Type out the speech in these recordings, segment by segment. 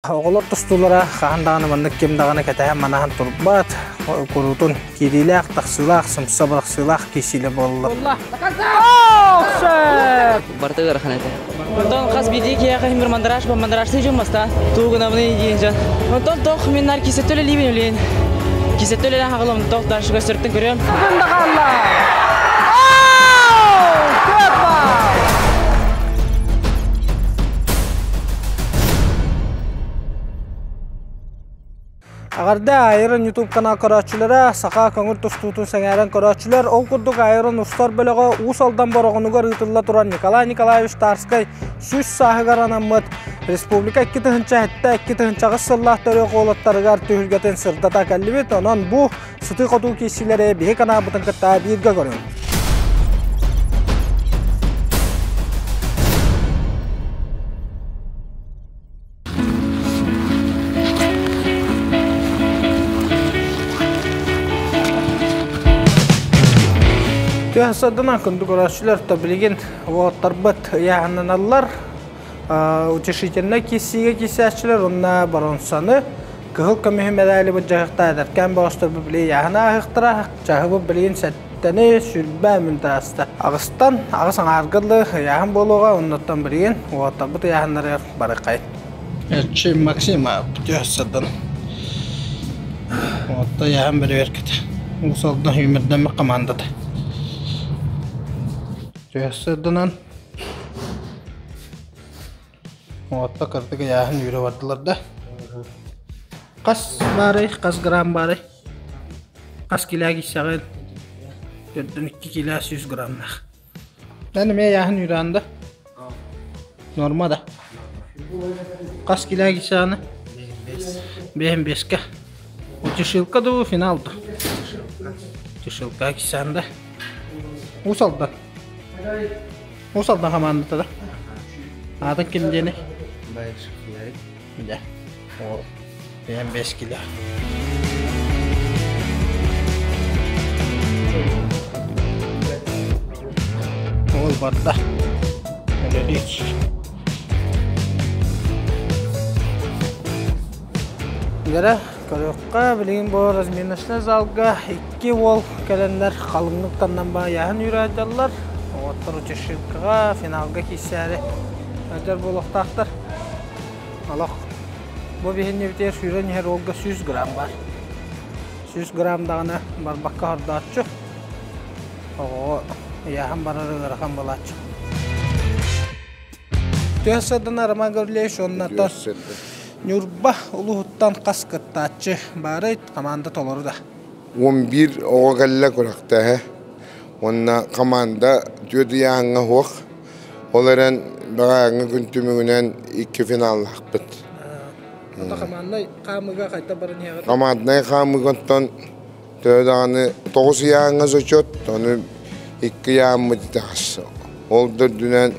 Оҕолор тустуулара хаһан даҕаны маннык ким даҕаны кэтэһэн-манаһан турбат, куруутун киириилээх, тахсыылаах, сымса бырахсыылаах киирсиилэр буолаллар. Барыта ыарахан этэ. Онтон хас биирдии киһиэхэ иһин мандараж, мандаражтыы дьон баста. Туу гынабыный диэн дьон. Онтон тох мин нар кисеттө үлэлиибин үлээн. Кисеттө үлэлээн хаҕылам тох дальше көстөртөн көрүөм. Бүгүн да хаалла. Аҕарда Айрон YouTube канал көрөөччүлэрэ, саха көҥүл тустуутун сэҥээрэн көрөөччүлэр, ол курдук Айрон устар бөлөҕө Уус Алдан Бороҕонугар ыытылла турар Николай Николаевич Тарскай 100 сааһыгар анаммыт республика 2007-2008 сыллаах төрүөх уолаттарыгар түһүлгэтин сырдата кэллибит. Онон бу сытыы-хотуу киирсиилэри биһи каналбытын кытта бииргэ көрүҥ. Түһэ сырдынан күндү көрөөччүлэр то билигин уолаттарбыт ыйааһыннаналлар. Утешительнай киирсиигэ киирсээччилэр уонна боруонсаны кыһыл көмүһү мэдээли былдьаһыахтаах эдэркээн бөҕөстөрбүт били ыйааһын ааһыахтара. Чаһыбыт билигин сэттэни сүрбэ мүн тааста. Аҕыстан аҕыс аҥаарга дылы ыйааһын буолуоҕа, оннуттан билигин уолаттарбыт ыйааһыннарыгар барыаххайын. Эрчим Максима бүтүө сырдан. Уотта ыйааһын бэрэбиэркэтэ. Уус Алдан сүүмэрдэммит командата. Түһэ сырданан Уотта кырдык ыйааһын үүрэ бардылар да. Хас баарай, хас грамм баарай? Хас килэ киссэҕин? Төрдүн 2 килэ 100 граммнаах. Эн эмиэ ыйааһын үүрэҕин да? Норма да? Хас килэ киссэҕин? Бэһин бэскэ. Утешилка дуу, финал дуу? Утешилка киссэҕин да? Уус Алдан. Уус Алдан хамаандата да? Аатын ким диэний? Дьэ. Ол бэйэм 5 кило. Ол барда. Өлөлүүч. Дьэрэ, көрүөххэ, билигин бу разминочнай залга икки уол кэлэннэр халыҥнык таннан баайааһын үүрээдьаллар. Уолаттар утешилкаҕа, финалга киирсээри сылдьар буолуохтаахтар. Олох бу биһиннибитигэр сүүрэн иһэр уолга 100 грамм баар. 100 грамм даҕаны барбакка хордооччу. Оҕоҕо ыйааһын барар ыарахан буолааччы. Түһэ сырдана Роман Гаврильевич уонна Ньурба улууһуттан хас кыттааччы баарый команда толору да? 11 оҕо кэллэ күрэхтэһэ уонна команда түөрт ыйааһыҥҥа суох. Ол эрэн бэҕэһээҥҥи күн түмүгүнэн икки финаллаахпыт. Команднай хаамыыга хайдах баран иһэҕит? Команднай хаамыыгаттан төһө даҕаны тоҕус ыйааһыҥҥа зачет, ону икки ыйааһыммыт итэҕэс. Ол да үрдүнэн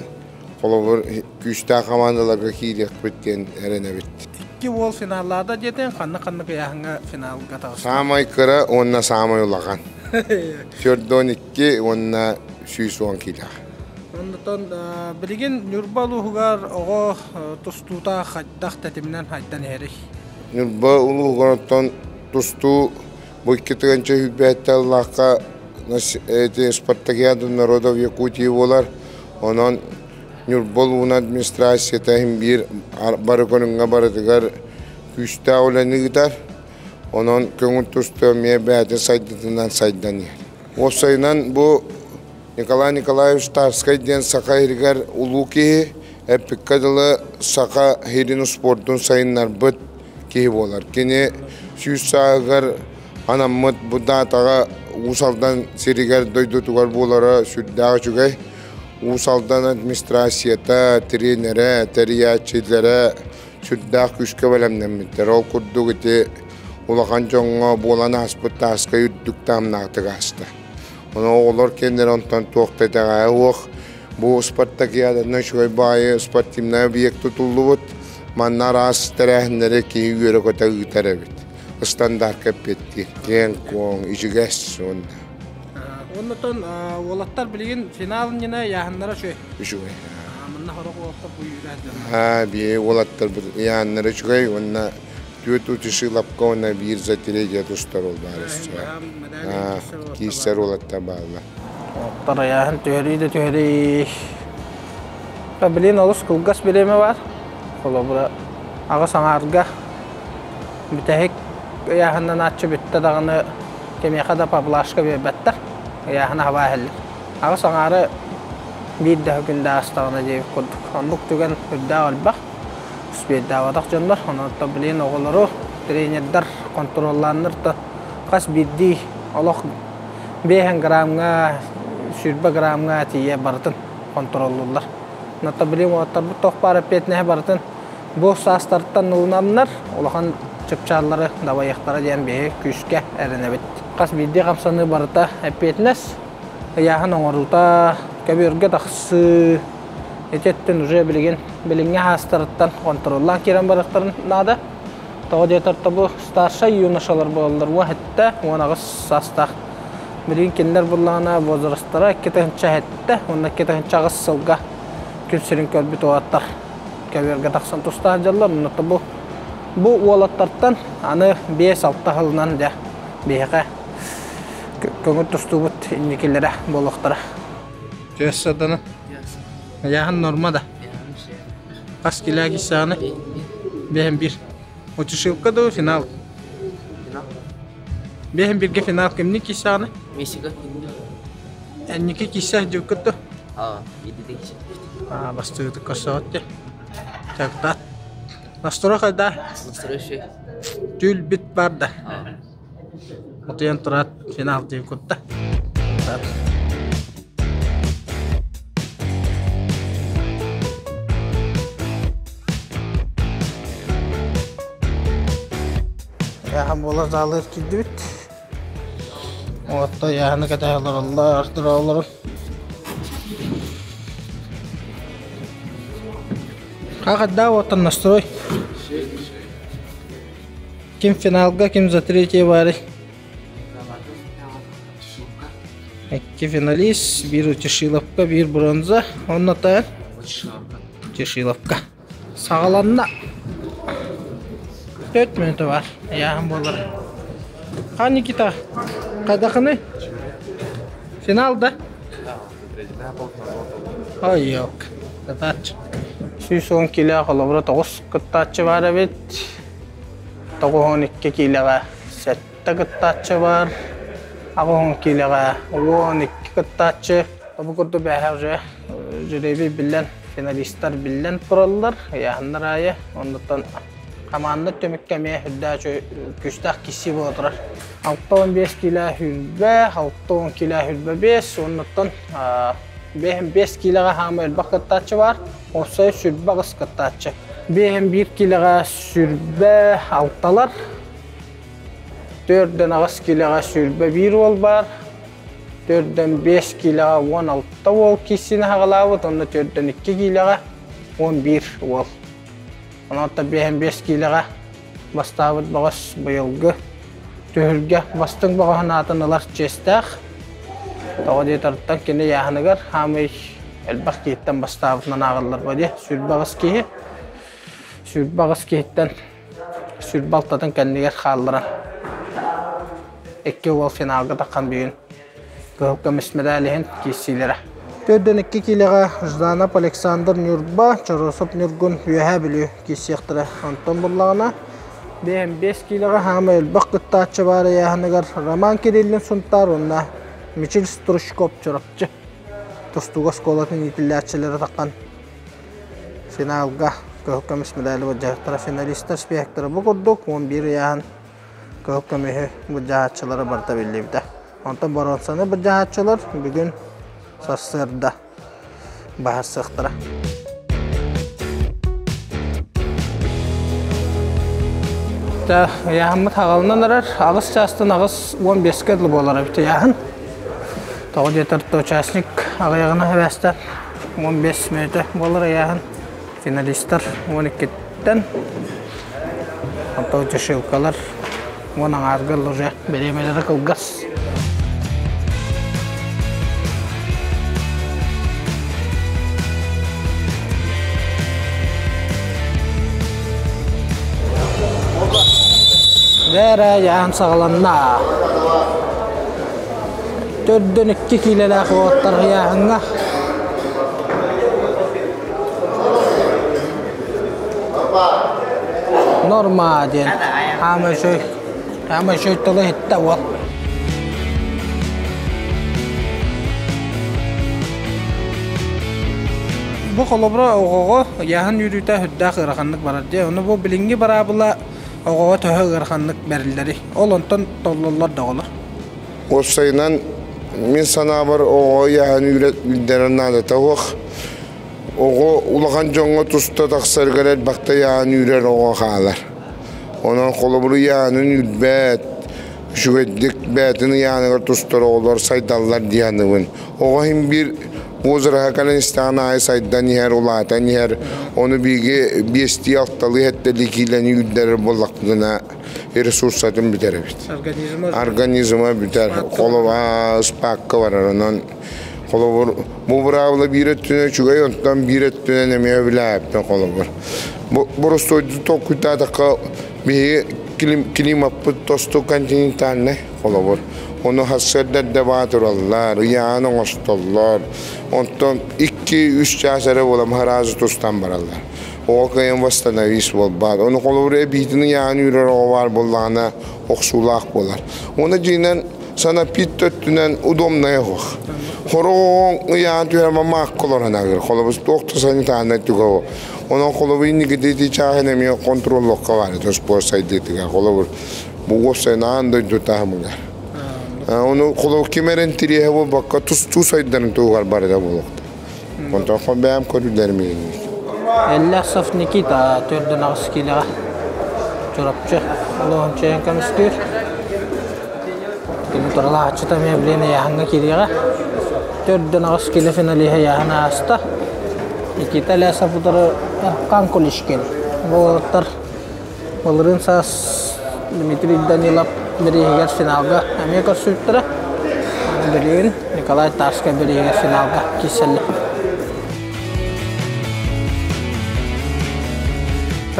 холобур күүстээх хамаандаларга киириэхпит диэн эрэнэбит. Икки уол финаллаата диэтиҥ, ханнык-ханнык ыйааһыҥҥа финалга таҕыста? Саамай кыра уонна саамай улахан. 42 уонна 110 киилээх. Оннотон билигин Ньурба улууһугар оҕо тустуута хайдах тэтиминэн хайдан иһэрий? Ньурба улууһугар оттон тустуу бу икки тыһыынча сүүрбэһиттэн ыллахха эти Спартакиада народов Якутии буолар. Онон Ньурба улууһун администрацията иһин биир бары көрүҥҥэ барытыгар күүстээх үлэни ыытар. Онон көҥүл тустуу эмиэ бэйэтин сайдыытынан сайдан иһэр. Уопсайынан бу Николай Николаевич Тарскай диэн саха иһигэр улуу киһи, эппиккэ дылы саха иһин успуордун сайыннарбыт киһи буолар. Кини 100 сааһыгар анаммыт бу даатаҕа Уус Алдан сиригэр дойдутугар буолара сүрдээх үчүгэй. Уус Алдан администрацията, тренерэ, тэрийээччилэрэ сүрдээх күүскэ бэлэмнэммиттэр. Ол курдук ити улахан дьоҥҥо буолан ааспыт тааска үрдүк таһымнаахтык ааста. Ону оҕолор кэннилэрэ онтон туох да итэҕэһэ суох. Бу спартакиаданан үчүгэй баайы спортивнай объект тутуллубут. Манна араас тэрээһиннэри киһи үөрэ-көтө ыытар эбит. Ыстандаарка эппиэттиир. Киэҥ-куоҥ, ичигэс уонна. Оннотон уолаттар билигин финал иннинэ ыйааһыннара үчүгэй. Үчүгэй. Онно хорох уолаттар бу үүрээт Аа, бии уолаттарбыт ыйааннара үчүгэй уонна түөрт утешилапка уонна биир за третье тустар ол баар Киирсэр уолаттар бааллар. Уолаттар ыйааһын түһэрии да түһэрии. Билин олус кылгас бириэмэ бар. Холобура, аҕыс аҥаарга бүтэһик ыйааһыннанааччы бүттэ даҕаны кимиэхэ да поблажка биэрбэттэр. Ыйааһын аһабаа иһэллэр. Аҕыс аҥаары биир да күн да аастаҕына диэбит курдук. Оннук түгэн үрдээх элбэх. Успейдаабатах дьоннор. Онон билигин оҕолору тренердэр хонтуруоллааннар да хас биирдии олох биэһэн грамҥа, 20 грамҥа тиийэ барытын хонтуруоллууллар. Онон билигин уолаттарбыт туох баар эппиэтинэһи барытын бу саастартан ылынаннар улахан чыпчааллары дабайыахтара диэн биһиги күүскэ эрэнэбит. Хас биирдии хамсаныы барыта эппиэтинэс, ыйааһын оҥоруута, көбүөргэ тахсыы ити өттүн уже билигин билиҥҥи хаастарыттан хонтуруоллаан киирэн барыахтарын наада. Тоҕо диэтэр бу старшай юношалар буолаллар 17, 18 саастаах. Билигин кинилэр буллаҕына возрастара 2007 уонна 2008 сылга күн сирин көрбүт уолаттар көбүөргэ тахсан тустаах дьаллар. Онно бу бу уолаттартан аны 5-6 сылынан дьэ биһиэхэ көҥүл тустуубут инникилэрэ буолуохтара. Тиэс саданы. Ыйааһын норма да. Хас килэ киссааны? Бэһэн бир. Утешилка да финал? Бэһэн бирге финал кимни киссааны? Мексика. Энники кисса дьуккутtu. Аа, бидите кисе. Аа, бастыгытык көрсөҕөттө. Тактат. Настрой хайда? Настрой ши. Түүл бит бар да. Утуйан тураат финал диэн кутта. Яхан буолар заалыыр киирдибит. Отто яханы кэтэһэлэр олорор. Хахадда оттон настрой. Ким финалга, ким за третье бары. Икки финалист, биир Утешиловка, биир бронза. Онно тайан Утешиловка. Саҕаланна. 4 мүнөтө бар. Ыйааһын буолар. Ха, Никита, хайдахыный? Финал да? Ой, yok. Кытааччы. 110 кило холобура 9 кыттааччы бар эбит. 92 киилэҕэ 7 кыттааччы бар. 80 киилэҕэ 12 кыттааччы. Бу курдук бэһэ уже жребий биллэн, финалистар биллэн тураллар. Ыйааһыннар аайы. Оннуттан хамаанда түмүккэ эмиэ үрдээх күүстээх киссии буола турар. 65 киилэ хүрбэ, 60 киилэ хүрбэ 5, оннуттан 5 киилэҕэ хаама элбэх кыттааччы бар. Уопсай сүрбэ аҕыс кыттааччы. 5 киилэҕэ сүрбэ алталар, төрдөн аҕыс киилэҕэ сүрбэ биир уол бар, төрдөн 5 киилэҕэ 16 уол киссини хаҕалаабыт, онно төрдөн 2 киилэҕэ 11 уол. Онон 5 киилэҕэ бастаабыт баҕас быйылгы түһүлгэ бастыҥ баҕаһын аатын ылар чиэстээх. Тоҕо диэтэртэн кини ыйааһыныгар хаамый элбэх киһиттэн бастаабытынан ааҕыллар бу дии. 28 киһи. 28 киһиттэн 26-тын кэннигэр хаалларан икки уол финалга таххан бүгүн кыһыл көмүс медаль иһин киирсиилэрэ. Төрдөн икки киилэҕэ Жданов Александр Ньурба, Чоросов Ньургун Үөһээ Бүлүү киирсиэхтэрэ. Онтон буллаҕына 5 киилэҕэ хаамай элбэх кыттааччы баар ыйааһыныгар Роман Кириллин Сунтаар уонна Мичил Стручков Чурапчы тустууга оскуолатын иитиллээччилэрэ таххан финалга кыһыл көмүс медали былдьаһыктара финалистар спектра бу курдук 11 ыйааһын кыһыл көмүһү былдьаһааччылара барыта биллибитэ. Онтон боруонсаны былдьаһааччылар бүгүн сарсыарда баһарсыахтара. Ыйааһыммыт хаҕалынан эрэр. Аҕыс чаастан аҕыс уон биэскэ дылы буолар эбит ыйааһын. Тоҕо диэтэр участник аҕыйаҕына эбээстэр 15 мүнүүтэ буолар ыйааһын. Финалистар 12-ттэн онтон утешилкалар уон аҥаарга уже бириэмэлэрэ кылгас. Бээрэ ыйааһын саҕаланна. Төрдөн 2 киилэлээх уолаттар ыйааһыҥҥа. Норма диэн хаамай үчүгэй, хаамай үчүгэй тылы иһиттэ уол. Бу холобура оҕоҕо ыйааһын үөрүүтэ сүрдээх ыараханнык барар дии. Ону бу билиҥҥи быраабыла оҕоҕо төһө ыараханнык бэриллэрий? Ол онтон толлоллор да оҕолор. Уопсайынан, мин санаабар оҕоҕо ыйааһын үүрдэрэр наадата суох. Оҕо улахан дьоҥҥо туста тахсарыгар элбэхтэ ыйааһын үүрэр оҕо хаалар. Онон холобур ыйааһынын үүрбэт, үчүгэйдик бэйэтин ыйааһыныгар тустар оҕолор сайдаллар дии саныыбын. Оҕо иһин биир возраһа кэлэн истэҕин аайы сайдан иһэр, улаатан иһэр. Ону биһиги биэстии-алталыы, сэттэлии киилэни үүрдэрэр буоллахпытына ресурсатын бүтэрэбит. Организма бүтэр. Холобура, ыспаакка барар. Онон холобур, бу быраабыла биир өттүнэн үчүгэй, онтон биир өттүнэн эмиэ үлээбиппин холобур. Бу боростуойду толкуйдаатахха биһиги климаппыт тосту континентальнай холобур. Ону сарсыарда эрдэ баа тураллар, ыйаан оҥостоллор. Онтон 2-3 чаас эрэ буолан сразу тустан бараллар. Оҕо кыайан восстановись буолбат. Ону холобур эбиитин ыйаан үүрэр оҕо баар буоллаҕына охсуулаах буолар. Уонна дьиҥинэн санапит өттүнэн удобнайа суох. Хороҕоҥ ыйаан түһэр маакка олорон агыр. Холобур туох да санитарнай түгэ Онон холобур инникити чааһын эмиэ контроллуохха баар этэ спорт сайдыытыгар. Холобур бу уопсайынан аан дойду таһымыгар. Ону холобур ким эрэ интириэһэ буолбакка тустуу сайдарын туһугар барыта буолуохтаах. Онтон бэйэм көрүүлэрим иһинник. Эллэхсов Никита төрдөн аҕыс киилэҕэ Чурапчы улууһун чэйэн көмүскүүр. Кини туралааччыта эмиэ билин ыйааһыҥҥа киириэҕэ. Төрдөн аҕыс киилэ финалиһа ыйааһын ааста. Никита Лясов утары Эркан Куличкин. Бу уолаттар былырыын саас Дмитрий Данилов бирииһигэр финалга эмиэ көрсүбүттэрэ. Билигин Николай Тарскай бирииһигэр финалга киирсэллэр.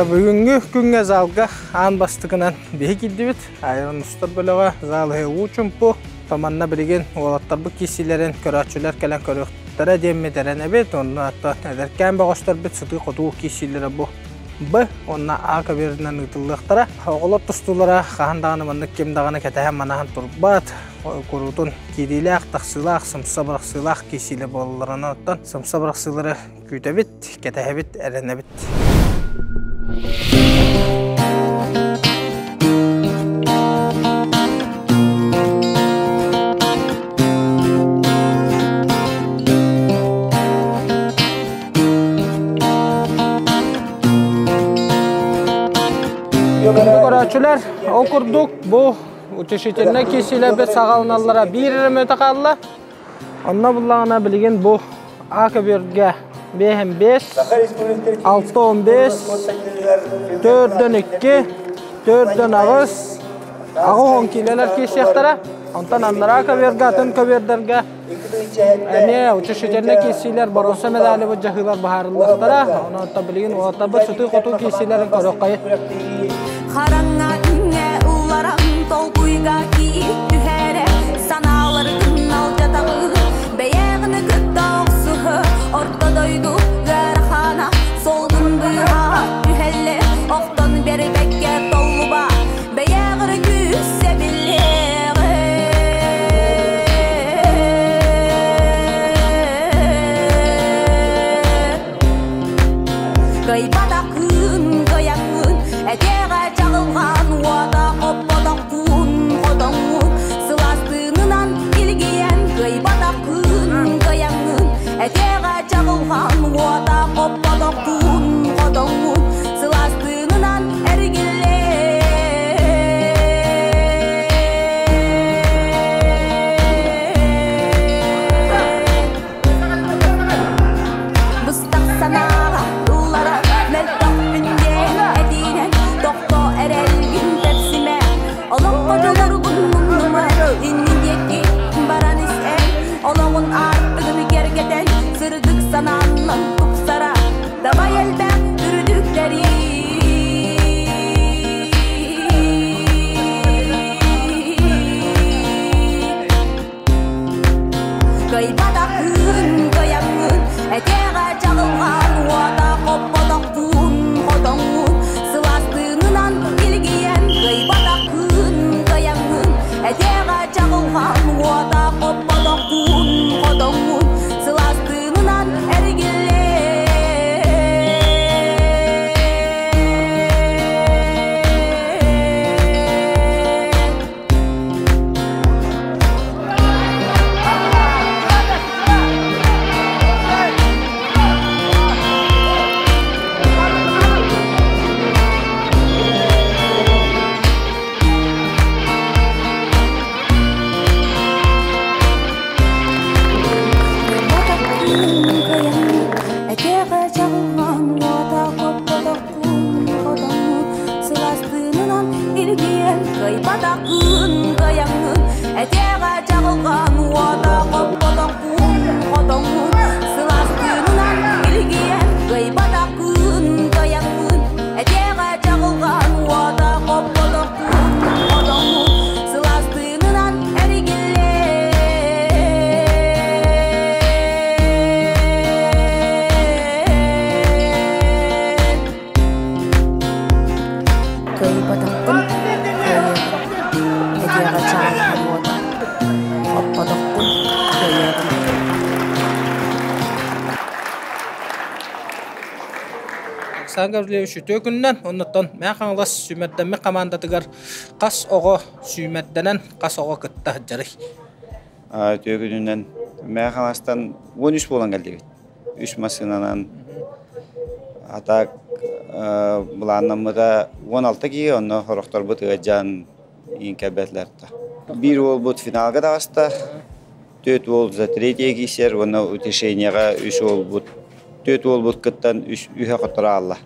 Бүгүҥҥү күҥҥэ залга аан бастакынан биһи киирдибит. Айрон устар бөлөҕө зал иһэ уу чумпу. Манна билигин уолаттарбыт киирсиилэрин көрөөччүлэр кэлэн көрүөхтэрэ диэммит эрэнэбит. Онно аттан эдэркээн бөҕөстөрбүт сытыы-хотуу киирсиилэрэ бу Б уонна А көбүөрүнэн ыытыллыахтара. Оҕолор тустуулара хаһан даҕаны маннык ким даҕаны кэтэһэн-манаһан турбат. Куруутун киириилээх, тахсыылаах, сымса бырахсыылаах киирсиилэр буолалларынан оттон сымса бырахсыылары күүтэбит, кэтэһэбит, эрэнэбит. Көрөөччүлэр, ол курдук бу утешительнай киирсиилэрбит саҕаланаллара биир эрэ мүнүүтэ хаалла. Онно буллаҕына билигин бу А көбүөргэ 5 5, 6 15, 4 2, 4 8, 8 киилэлэр киирсиэхтэрэ. Онтон анараа көбүөргэ атын көбүөрдэргэ эмиэ утешительнай киирсиилэр боруонса медали былдьаһыылар быһаарыллыахтара. Онон билигин уолаттарбыт сытыы-хотуу киирсиилэрин көрүөххэйин. Хараҥа күҥҥэ ылларан толкуйга киир түһэрэ санааларгын алдьатабын бэйэҕин кытта охсуһа орто дойду ыарахана солгун быыһа түһэллэ охтон бэрбэккэ толлуба бэйэҕэр күүсэ билиэҕэ. Кыайбатаххын кыайаҥҥын этиэҕэ чаҕылҕан. тыынынан илгийэн кыайбатаххын кыайаҥҥын этиэҕэ чаҕылҕан уота хоппотоххун хотоҥҥун сылаас тыынынан илгийэн кыайбатаххын кыайаҥҥын этиэҕэ чаҕылҕан уота хоппотоххун хотоҥҥун сылаас тыынынан эригиллэн Кыайбатахпын кыайыаҕым, этиэҕэ чаҕылҕан уота, хоппотохпун кыайыаҕым. Александр Гаврильевич үтүө күнүнэн, оннуттан Мэҥэ Хаҥалас сүүмэрдэммит хамаандатыгар хас оҕо сүүмэрдэнэн хас оҕо кытта сылдьарый? Үтүө күнүнэн Мэҥэ Хаҥаластан 13 буолан кэллибит. Үс массыынанан а так былааннаммыта 16 киһи, онно сорохторбут ыалдьан иин кэлбэтилэр да. Биир уолбут финалга таҕыста, түөрт уол за третье киирсэр уонна утешениеҕа үс уолбут түөрт уолбут кыттан үс үһэ хотторо аалла.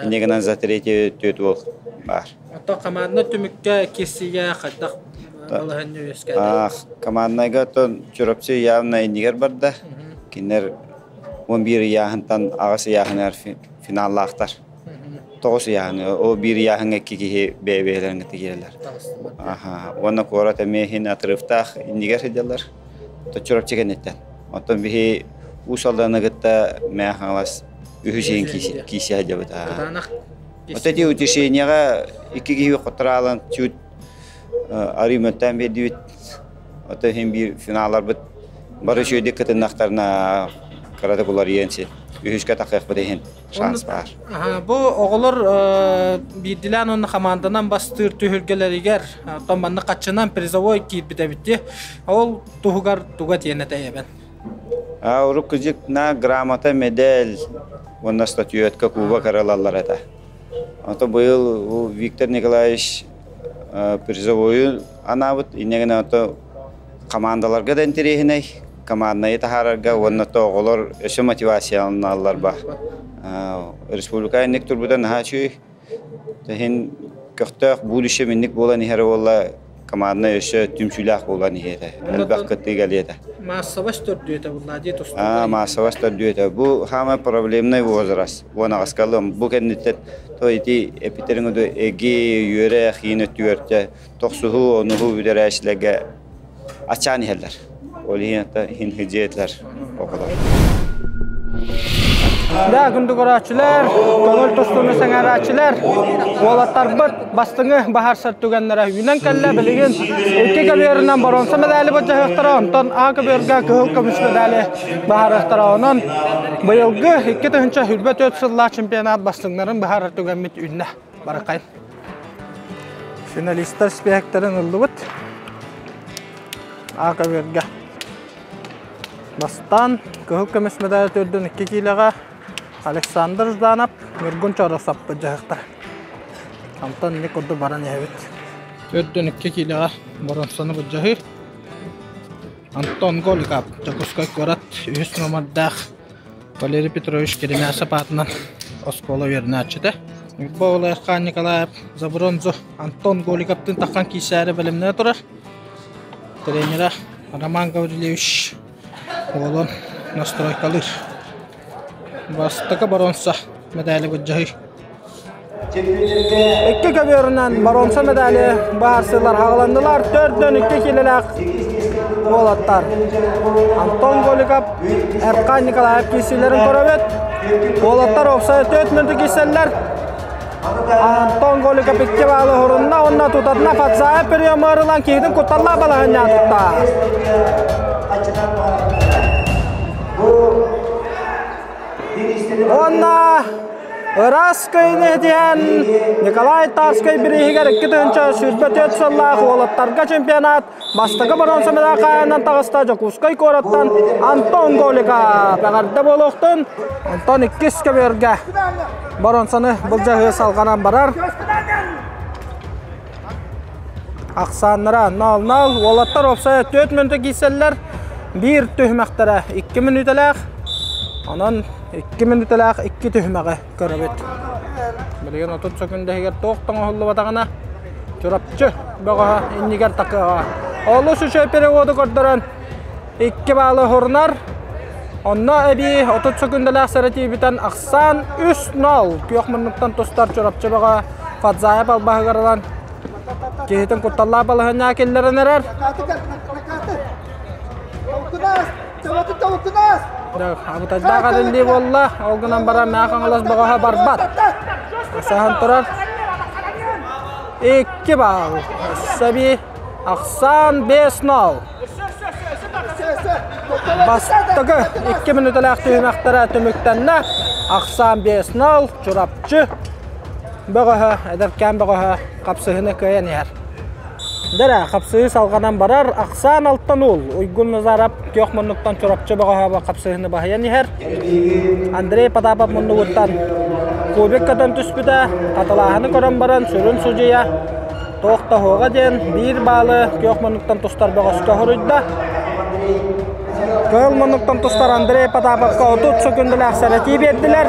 Инньэ гынан за третье түөрт уол баар. Оттон команднай түмүккэ киирсиигэ хайдах балаһыанньа үөскээтэ? Команднайга оттон Чурапчы явно иннигэр барда. Кинилэр 11 ыйааһынтан аҕыс ыйааһыныгар финаллаахтар. Тоҕус ыйааһыны, ол биир ыйааһыҥҥа икки киһи бэйэ-бэйэлэрин кытта киирэллэр. Аха. Уонна куорат эмиэ иһин отрывтаах иннигэр сылдьаллар. Чурапчы кэнниттэн. Оттон биһи Уус Алданы кытта Мэҥэ Хаҥалас үһүс иһин киирсэ сылдьабыт. Вот эти утешениеҕа икки киһи хотторо чуть арыы мөлтөөн биэрдибит. Ото иһин биир финалларбыт бары үчүгэйдик кытыннахтарына кыратык уларыйыан син. Үһүскэ тахыахпыт иһин шанс баар. Бу оҕолор биирдилээн уонна хамаанданан бастыыр түһүлгэлэригэр оттон маннык хаччынан призовой киирбит эбит. Ол туһугар туга диэн этэйэбин? Урукку кырдьык на грамота, медаль уонна статуэтка кубок ылаллар этэ. Ото быйыл Виктор Николаевич призовойу анаабыт. Инньэ гынан ото командаларга да интэриэһинэй, команднайы таһаарарга уонна то оҕолор өссө мотивацияланаллар ба. Республика инник турбута наһаа үчүгэй. Иһин көхтөөх будущее минник буолан иһэр буолла команднай өссө түмсүүлээх буолан иһиэтэ. Элбэх кыттыы кэлиэтэ. Массовость төрдүөтэ булла дии тустуу. Массовость төрдүөтэ. Бу самый проблемный возраст. Уон аҕыскалым. Бу кэнниттэн то ити эпитериҥ эги үөрэх иин өттүгэр тохсуһуу, онуһуу бүтэрээчилэргэ ачаан иһэллэр. Ол иһин иһин хыдьыэтилэр оҕолор. Да, күндү көрөөччүлэр, көҥүл тустууну сэҥээрээччилэр, уолаттарбыт бастыҥы баһарсар түгэннэрэ үүнэн кэллэ. Билигин икки көбүөрүнэн боруонса медали былдьаһыахтара, онтон А көбүөргэ кыһыл көмүс медали баһарыахтара. Онон быйылгы 2024 сыллаах чемпионат бастыҥнарын быһаарар түгэммит үүннэ. Барыкай. Финалистар спектарын ыллыбыт. А көбүөргэ. Бастаан кыһыл көмүс медали төрдүн икки киилэҕэ Александр Жданов, Ньургун Чоросов дьаһахтар. Онтон инник курдук баран иһэбит. Төрдүн икки киилэҕэ боронсону былдьаһыы. Антон Голиков, Дьокуускай куорат үһүс номердаах Валерий Петрович Керемясов аатынан оскуола үөрэнээччитэ. Ньурба уола Николаев за бронзу Антон Голиковтыын таххан киирсээри бэлэмнэнэ турар. Тренера Роман Гаврильевич уолун настройкалыыр. Бастакы боруонса медали былдьаһыы. Икки көбүөрүнэн боруонса медали баһарсыылар хаҕыланнылар. Төрдөн икки киилэлээх уолаттар. Антон Голиков, Эркан Николаев киирсиилэрин көрөбүт. Уолаттар уопсайа 4 мүнөтө киирсэллэр. Антон Голиков икки баалы уһурунна уонна тутатына Фатзаев приемы ылан киһитин кутталлаах балаһыанньаҕа тутта. Уонна ыраас кыайыыны этиһэн Николай Тарскай бирииһигэр 2024 сыллаах уолаттарга чемпионат бастакы боруонса медаль хаһаайынынан таҕыста Дьокуускай куораттан Антон Голиков. Эҕэрдэ буолуохтун. Онтон иккис көбүөргэ боруонсаны былдьаһыы салҕанан барар. Ахсааннара 0-0. Уолаттар уопсайа 4 мүнүүтэ киирсэллэр. Биир түһүмэхтэрэ 2 мүнүүтэлээх. Онон 2 мүнүүтэлээх икки түһүмэҕи көрөбүт. Билигин 30 сөкүндэ иһигэр туох тоҥоһуллубатаҕына. Чурапчы бөҕөһө иннигэр такыаҕа. Олус үчүгэй переводу көрдөрөн икки баалы хурунар. Онно эбии 30 секундалаах сэрэтиибитэн ахсаан 3-0 күөх муннуктан тустар Чурапчы бөҕө Фадзаев албаһыгар ылан киһитин кутталлаах балаһыанньаҕа киллэрэн эрэр. Абытайдаах эриллии буолла, ол гынан баран Мэҥэ Хаҥалас бөҕөһө барбат. Саһан турар. Икки баал. Саби ахсаан 5-0. Бастакы икки мүнүүтэлээх түһүмэхтэрэ түмүктэннэ. Ахсаан 5-0 Чурапчы бөҕөһө, эдэркээн бөҕөһө хапсыһыны кыайан иһэр. Дэрэ, хапсыһыы салҕанан барар, ахсаан алтан уул, Уйгун Назаров күөх муннуктан Чурапчы бөҕөһө хапсыһыыны баһыйан иһэр. Андрей Потапов муннугуттан кубик көтөн түспүтэ, хатылааһыны көрөн баран сүрүн судьуйа туох да суоҕа диэн биир баалы күөх муннуктан тустар бөҕөскө хоруйда. Кыһыл муннуктан тустар Андрей Потаповка 30 секундалаах сэрэтии биэрдилэр.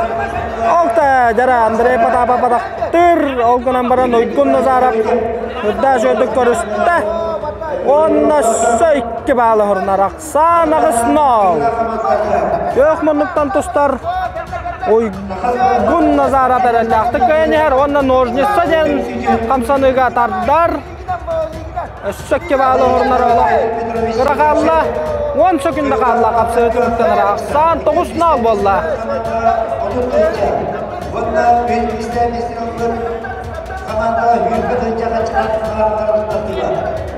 Ол да дьара Андрей Потапов атахтыыр, ол гынан баран Уйгун Назаров үрдээх үчүгэйдик көрүстэ. Уонна өссө икки баалы хорунар Ахсаан аҕыс нол. Күөх муннуктан тустар Уйгун Назаров эрэллээхтик кыайан иһэр уонна ножница диэн хамсаныыга тардар. Өссө икки баалы оһорунар олох кыра хаалла. Уон сөкүндэ хаалла хапсыы түмүктэнэр. Ахсаан тоҕус нал буолла.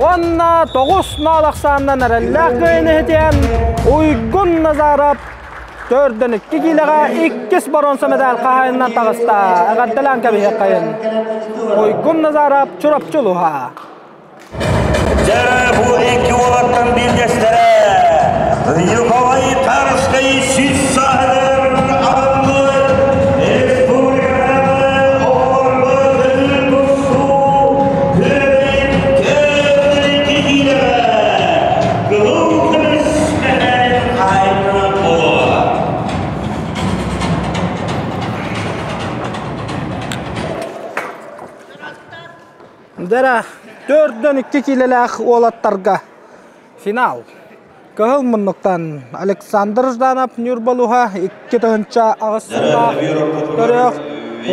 Уонна тоҕус нал ахсаанынан эрэллээх кыайын иһитиэн Уйгун Назаров Төрдөн икки киилэҕэ иккис боруонса мэтээл хаһаайынынан таҕыста. Эҕэрдэлээн кэбиһиэххэйин. Уйгун Назаров Чурапчы улууһа. Дьэ, бу икки уолаттан биирдэстэрэ Николай Тарскай сүүс сааһыгар аҕалбыт республикатааҕы оҕолорго көҥүл тустуу күрэҕин төрдүн икки киилэҕэ кыһыл көмүс мэтээл хаһаайынынан буолуоҕа. Дэрэ, төрдөн икки киилэлээх уолаттарга финал. Кыһыл муннуктан Александр Жданов Ньурбалуһа икки тыһыынча аҕыс сыллаах төрөх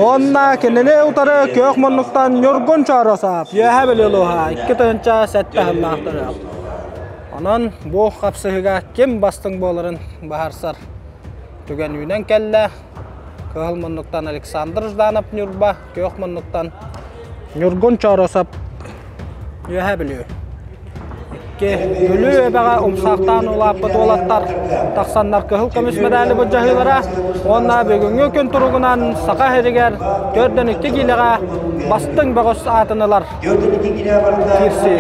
уонна кинини утары күөх муннуктан Ньургун Чооросов Үөһээ Бүлүү улууһа икки тыһыынча сэттэ сыллаах төрөх. Онон бу хапсыһыыга ким бастыҥ буоларын быһаарсар түгэн үүнэн кэллэ. Кыһыл муннуктан Александр Жданов Ньурба, күөх муннуктан Ньургун Чооросов Үөһээ Бүлүү. Икки Бүлүү эбэҕэ умсаахтаан улааппыт уолаттар тахсаннар кыһыл көмүс мэдээли былдьаһыылара уонна бүгүҥҥү күн туругунан Саха сиригэр төрдөн икки киилэҕэ бастыҥ бөҕөс аатын ылар киирсии.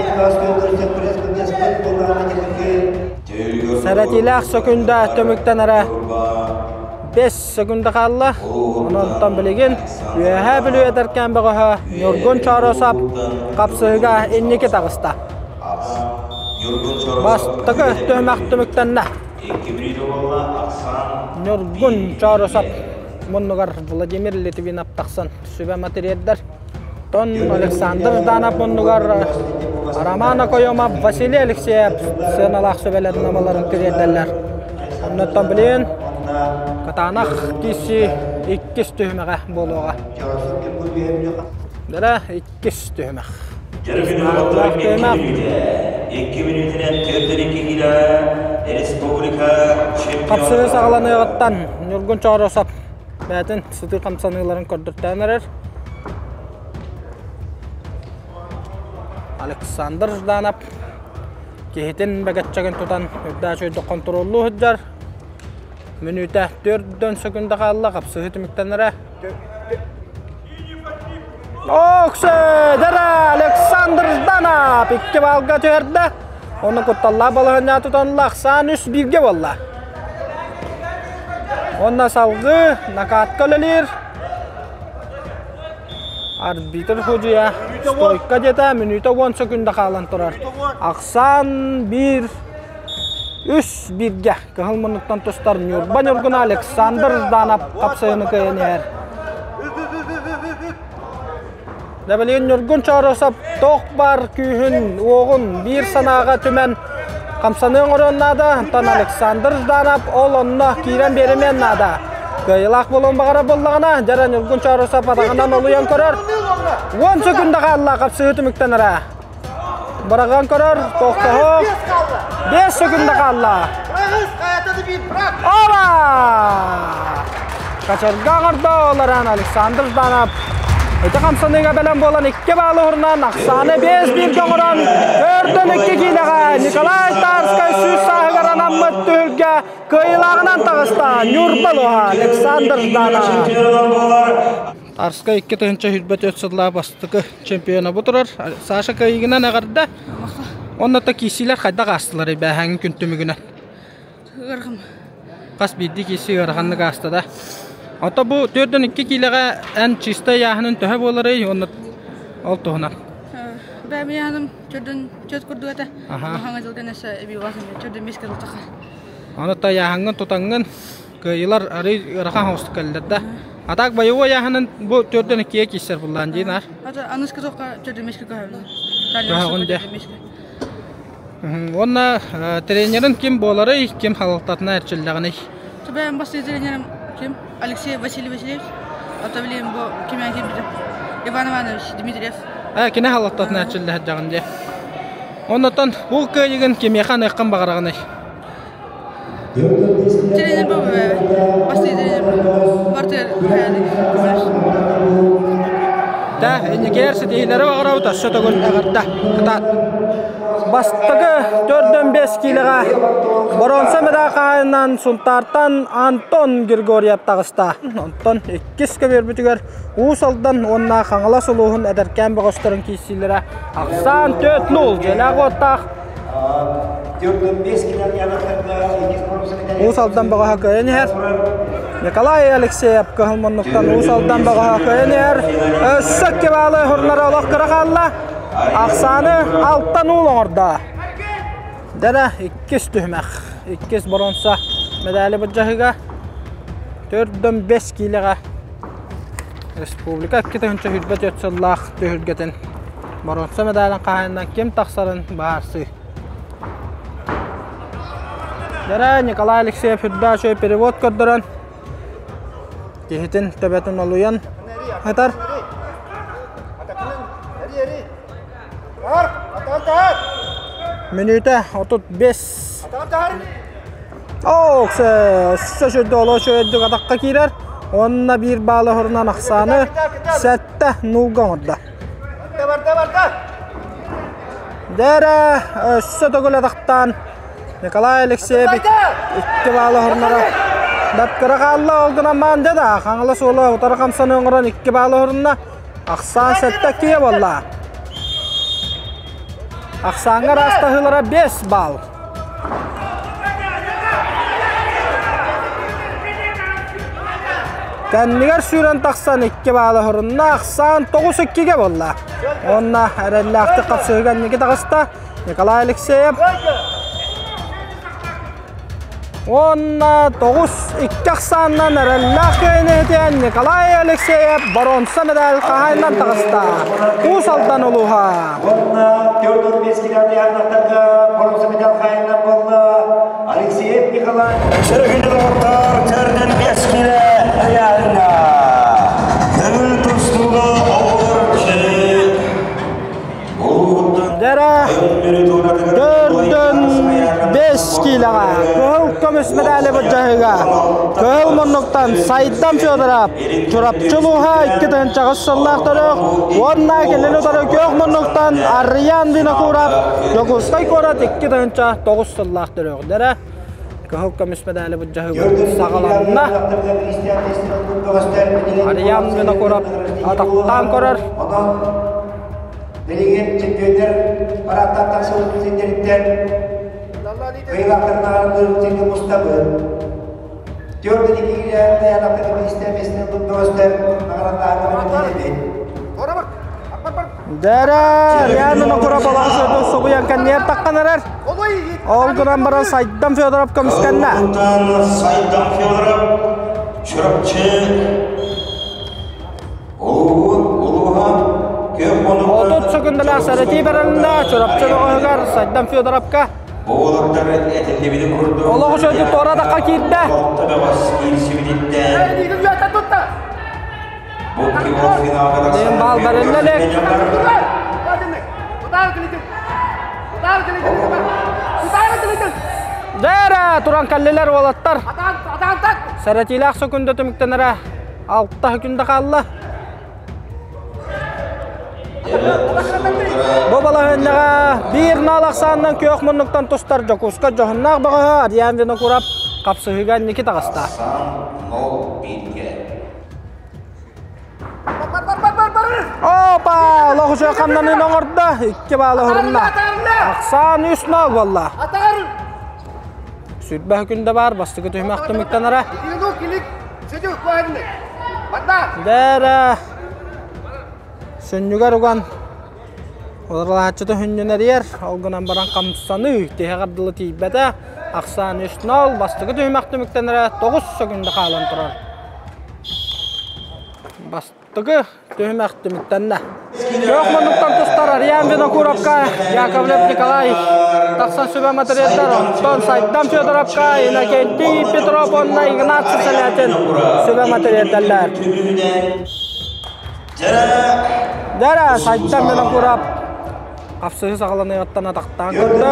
Сэрэтиилээх сөкүндэ түмүктэнэрэ 5 секунда хаалла. Онон билигин Үөһээ Бүлүү эдэркээн бөҕөһө Ньургун Чооросов хапсыһыга инники таҕыста. Бастакы түһүмэх түмүктэннэ. Ньургун Чооросов муннугар Владимир Литвинов тахсан сүбэ матырыйалдар. Тон Александр Жданов муннугар Роман Окоемов, Василий Алексеев сыаналаах сүбэлэрин амаларын тириэрдэллэр. Оннуттан билигин Кытаанах киирсии иккис түһүмэҕэ буолуоҕа. Дара иккис түһүмэх. Түһүмэх. Икки мүнүүтүнэн төрдөн икки киилэ республика чемпиона. Хапсыһыы саҕаланыаҕыттан Ньургун Чооросов бэйэтин сытыы хамсаныыларын көрдөртөөн эрэр. Александр Жданов киһитин бэгэччэгин тутан үрдээх үчүгэйдик хонтуруоллуу сылдьар. Мүнүүтэ төрдөн сөкүндэ хаалла, хапсыһыы түмүктэнэрэ. Оксе! Дара Александр Жданов икки баалга түһэрдэ. Оны кутталлаах балаһыанньа тутанла ахсаан үс бииргэ буолла. Онно салгыы накатка үлэлиир. Арбитр судьуйа стойка диэтэ мүнүүтэ уон сөкүндэ хаалан турар. Ахсаан биир үс бииргэ кыһыл муннуктан тустар Ньурба Ньургуна Александр Жданов хапсайыны кыайан иһэр. Дэ билигин Ньургун Чооросов туох баар күүһүн, уоҕун биир санааҕа түмэн хамсаныы оҥоруон наада. Онтон Александр Жданов ол онно киирэн биэримиэн наада. Кыайыылаах буолуон баҕарар буоллаҕына, дьэ Ньургун Чооросов атаҕынан олуйан көрөр. 10 секунда хаалла хапсыһыы түмүктэнэрэ. Быраҕан көрөр, тохтоһо. 5 секунда хаалла. Ова! Качарга оҥордо олорон Александр Жданов. Ити хамсаныыга бэлэм буолан икки баалы уһурунан ахсааны 5-1 оҥорон төрдөн икки киилэҕэ Николай Тарскай сүүс сааһыгар анаммыт түһүлгэ кыайыылааҕынан таҕыста Ньурба луһа Александр Жданов. Тарскай 2024 сыллаах бастакы чемпиона бу турар. Саша кыайыгынан эҕэрдэ. Онно та киирсиилэр хайдах аастылар бээһээҥҥи күн түмүгүнэн? Ыарахан. Хас биирдии киирсии ыараханнык ааста да. Ото бу 4-2 киилэҕэ эн чистай ыйааһынын төһө буоларый уонна ол туһунан? Бэйэм ыйааһыным төрдөн төрт курдук этэ. Хаҥа дьылган өссө эбии улахан төрдөн бэс кило тахар. Аны та ыйааһыҥҥын тутаҥҥын Кыайыылар арыый ыарахан соҕустук кэллилэр да. А так боевой ыйааһынын бу төрдөн иккигэ киирсэр буллаан дии наар. Ата аныска тоққа төрдөн беске көһөбүн. Көһөҕүн дьэ. Уонна тренерин ким буоларый, ким халалтатына эрчиллэҕиний? Бэйэм бастыы тренерим ким? Алексей Василий Васильевич. Ата билим бу кимэн кирбитим. Иван Иванович Дмитриев. Э, кини халалтатына эрчиллэ сылдьаҕын дии. Оннотон бу кыайыгын кимиэхэ аныаххын баҕараҕыный? Тренер бастыы тренер бартыгар Да, инникээр ситиһиилэри баҕарабыт өссө төгүл эҕэрдэ кытаат. Бастакы төрдөн бес киилэҕэ боруонса медаль хаһаайынан Сунтаартан Антон Григорьев таҕыста. Онтон иккис көбүөрбүтүгэр Уус Алдан уонна Хаҥалас улууһун эдэркээн бөҕөстөрүн киирсиилэрэ ахсаан 4-0 дьиэлээх уоттаах Уус Алдан бөҕөһө кыайан иһэр. Николай Алексеев кыһыл муннуктан Уус Алдан бөҕөһө кыайан иһэр. Өссө икки баалы уһурунара олох кыра хаалла. Ахсааны алтан уул оҥордо. Дэрэ иккис түһүмэх. Иккис боруонса медали былдьаһыыга төрдөн бэс киилэҕэ Республика 2024 сыллаах түһүлгэтин боруонса медалын хаһаайынынан ким тахсарын быһаарсыы. Дэрэ Николай Алексеев үрдээх үчүгэй перевод көрдөрөн киһитин төбөтүн олуйан ытар. Мүнүүтэ 35. Оок, өссө сүрдэ олоо үчүгэйдик атахха киирэр. Уонна биир баалы уһурунан ахсааны сэттэ нуулга оҥордо. Дэрэ өссө төгүл атахтаан Николай Алексеевич икки баалы уһурунара бэрт хаалла. Ол гынан маан да Хаҥалас уола утары хамсаны оҥорон икки баалы уһурунна. Ахсаан сэттэ киһи буолла. Ахсааҥҥа ыраастаһыылара 5 балл. Кэннигэр сүүрэн тахсан икки баалы уһурунна. Ахсаан 9-2-ге буолла. Уонна эрэллээхтик хапсыһыыга инники таҕыста Николай Алексеев. Уонна тоҕус икки ахсаанынан эрэллээх кыайыыны Николай Алексеев боруонса медаль хаһаайынан таҕыста. Уус Алдан улууһа. Уонна 415 километр ардахтарга боруонса медаль хаһаайынан буолла Алексеев Николай. Сөргүнү доҕоттор, төрдөн бэс килэ ыйааһыҥҥа. Көҥүл тустууга оҕолор Дьэрэ төрдөн бэс киилэҕэ кыһыл көмүс медали былдьаһыыга кыһыл муннуктан Сайдам Федоров Чурапчы улууһа икки тыһыынчаҕыс сыллаах төрөх уонна кинини утары күөх муннуктан Арыйаан Винокуров Дьокуускай куорат икки тыһыынча тоҕус сыллаах төрөх. Дьэрэ кыһыл көмүс медали былдьаһыыбыт саҕаланна. Арыйаан Винокуров атахтаан көрөр. Билигин чемпионнар парадтан тахсыбыт сирдэриттэн кыайыылаахтарын аарындыыр сиргэ мустабыт. Төрт иккигэ тайаанахтары биристэ миэстэн бөҕөстөр наҕараадалаахтары бэлэмнэнэбит. Дэрэ, Риан Винокуров олоҕу сөтө собуйан кэнниэр таххан эрэр. Ол гынан баран Сайдам Федоров көмүскэннэ. Сайдам Федоров Чурапчы улууһа. 30 секундалаах сэрэтии баранна Чурапчы бөҕөһүгэр Сайдам Федоровка. Олоҕу сөдү туора дакка киирдэ. Ден бал барыллалек. Дәрә туран каллилер уолаттар. Сэрэтиилээх сөкүндэ түмүктэнэрэ 6 күндэ хаалла. Бу балаһыанньаҕа биир наал ахсаанынан күөх муннуктан тустар Дьокуускай дьоһуннаах бөҕөһө Ариан Винокуров хапсыһыыга инники таҕыста. Опа! Лохуча хамнанын оҥордо. Икки баалы оһорунна. Ахсаан үс нол буолла. Сүрбэ күндэ бар, бастакы түһүмэх түмүктэнэрэ. Дээрэ сүнньүгэр уган олоролааччыта хүннүнэрийэр, ол гынан баран хамсаныы тиһэҕэр дылы тиийбэтэ. Ахсаан үс нол, бастакы түһүмэх түмүктэнэрэ 9 секунда хаалан турар. Бастакы түһүмэх түмүктэннэ. Күөх муннуктан тустар Ариан Винокуровка, Яковлев Николай тахсан сүбэ матырыйаттар, онтон Сайдам Федоровка, Иннокентий Петров уонна Игнатий Солятин сүбэ матырыйатталлар. Дара Сайдам Винокуров хапсыһыы саҕаланыаҕыттан атахтаан көрдө.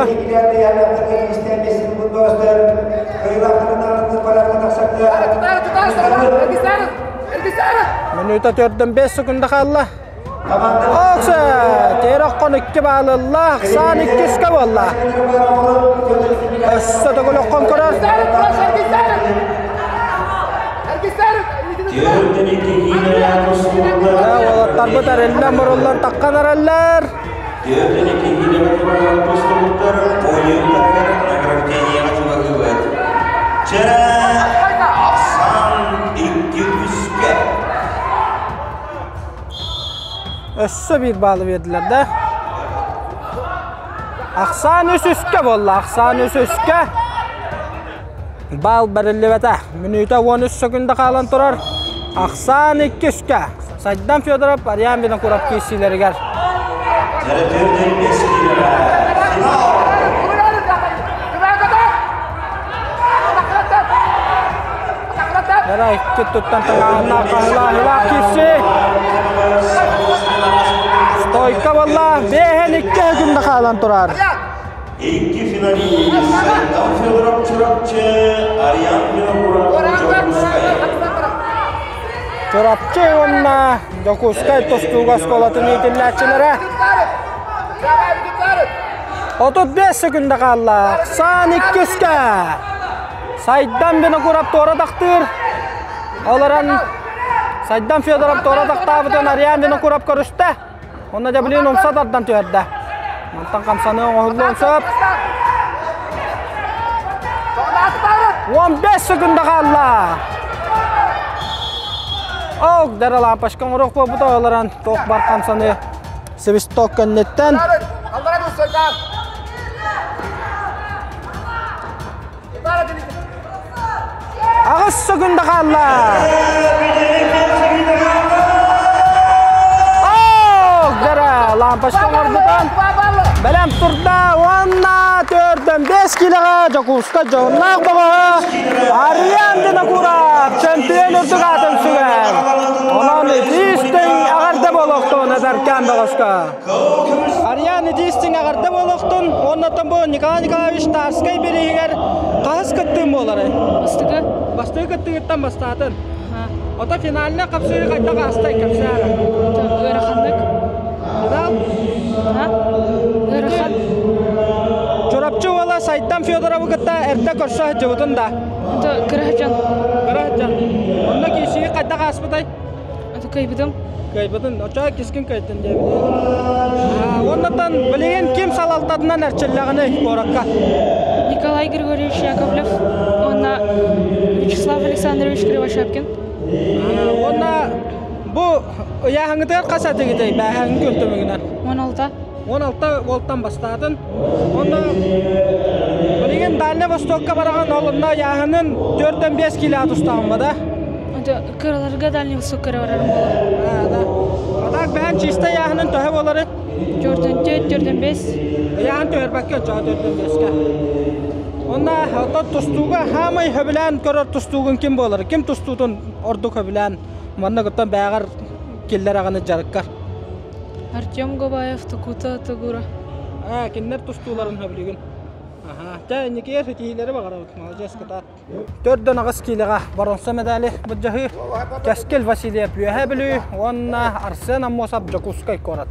Мүнүүтэ төрдөн 5 секунда хаалла. Оксе, Терохкон икки баалылла, Ахсаан иккиске буолла. Өссө төгүл оххон көрөр. Уолаттарбыт эриллэн муруллан таххан эрэллэр. Өссө биир баалы биэрдилэр да. Ахсаан үс үскэ буолла. Ахсаан үс үскэ. Баал бэриллибэтэ. Мүнүүтэ 13 секунда хаалан турар. Ахсаан икки үскэ. Сайдам Федоров Ариан Винокуров киирсиилэригэр. Яра икки туттан тыҥааһыннаах хаһылаах киирсии. Стойка буолла. Бэһэн икки күндэ хаалан турар. Икки финалист Сайдам Федоров Чурапчы, Ариан Винокуров Дьокуускай. Чурапчы уонна Дьокуускай тустууга оскуолатын иитиллээччилэрэ 35 секунда хаалла. Ахсаан иккискэ. Сайдам Винокуров туора тахтыыр. Олорон Сайдам Федоров туора тахтаабытын Ариан Винокуров көрүстэ. Онно дьэ билигин умса тардан түһэрдэ. Мантан хамсаныы оҥоһуллуон сөп. 15 секунда хаалла. Ок, дара лампочка оҥоруох буолбута олорон туох бар хамсаныы свисток кэнниттэн. Аҕыс секунда хаалла. Дара лампочка оҥорбутан бэлэм турда уонна төрдөн бес килоҕа Дьокуускай дьоһуннаах бөҕөһө Ариан Винокуров чемпион үрдүк аатын сүгэр. Онон итиистиҥ эҕэрдэ буолуохтун эдэркээн бөҕөскө. Ариан итиистиҥ эҕэрдэ буолуохтун уоннаттан бу Николай Николаевич Тарскай бирииһигэр хаһыс кыттыым буоларый? Бастакы. Бастакы кыттыгыттан бастаатын. Ото финальнай хапсыһыы хайдах аастай кэпсээ Ыараханнык. Финал? Ыарахан. Чурапчы уола Сайдам Федоровы кытта эрдэ көрсө сылдьыбытын да? Кыра сылдьан. Кыра сылдьан. Онно киирсии хайдах ааспытай? Кыайбытым. Кыайбытын, оччоҕо кискин кыайтын диэбит. Уоннаттан билигин ким салалтатынан эрчиллэҕиний куоракка? Николай Григорьевич Яковлев уонна Вячеслав Александрович Кривошапкин. Уонна бу ыйааһыҥҥытыгар хас этигитэй бээһээҥҥи күн түмүгүнэн? 16. 16 уолтан бастаатын. Уонна билигин Дальний Востокка бараҕын, ол онно ыйааһынын 4-5 кило тустаҕын ба да? Кыраларга Дальний Востокка эрэ барарым буолуо. Да. Так бэһэн чисто ыйааһынын төһө буолары? Төрдүн төрдүн бес. Ыйааһын түһэрбэккэ оччоҕо төрдүн бескэ. Онна оттон тустууга хаамай хөбүлээн көрөр тустуугун ким буолар? Ким тустуутун ордук хөбүлээн манна кыттан бээҕэр киллэр аҕаны дьарыккар? Артем Гобаев, Тукута Тугура. Аа, кинилэр тустууларын хөбүлүгүн. Аха. Чэ, инникигэ ситиһиилэри баҕарабыт. Молодец, кытаат. Төрдөн аҕыс киилэҕэ боруонса медали былдьаһыы Кэскил Васильев Үөһээ Бүлүү уонна Арсен Аммосов Дьокуускай куорат.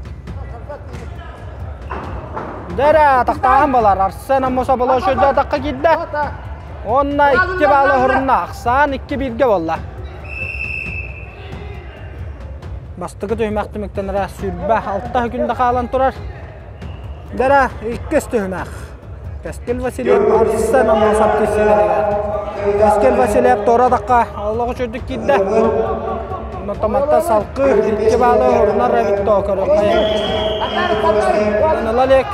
Дэрэ тахтааһын балар Арсен Аммосов болошойда атахха киирдэ. Уонна икки баалы оһорунна. Ахсаан икки бииргэ буолла. Бастакы түһүмэх түмүктэнэрэ сүүрбэ алта күндэ хаалан турар. Дара иккис түһүмэх. Кэскил Васильев Арсен Аммосов киирсиилэригэр. Кэскил Васильев туора атахха олох үчүгдүк киирдэ. Онтон салкы икки баалы орунар эбит доо көрүөххэ. Ылалек.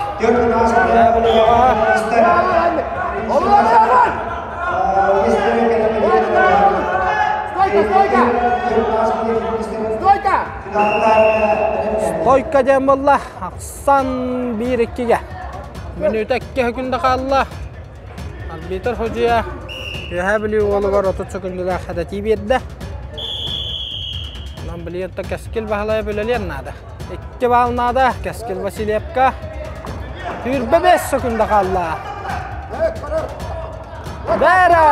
Стойка, стойка! Стойка! Стойка диэн буолла. Ахсан биир иккигэ. Мүнүүтэ икки секунда хаалла. Арбитр судьуйа Үөһээ Бүлүү уолугар 30 секундалаах хататыы биэрдэ. Онон билигин Кэскил Баһылайа үлэлиэн наада. Икки баал наада Кэскил Васильевка. Түүрбэ 5 секунда хаалла. Бэра!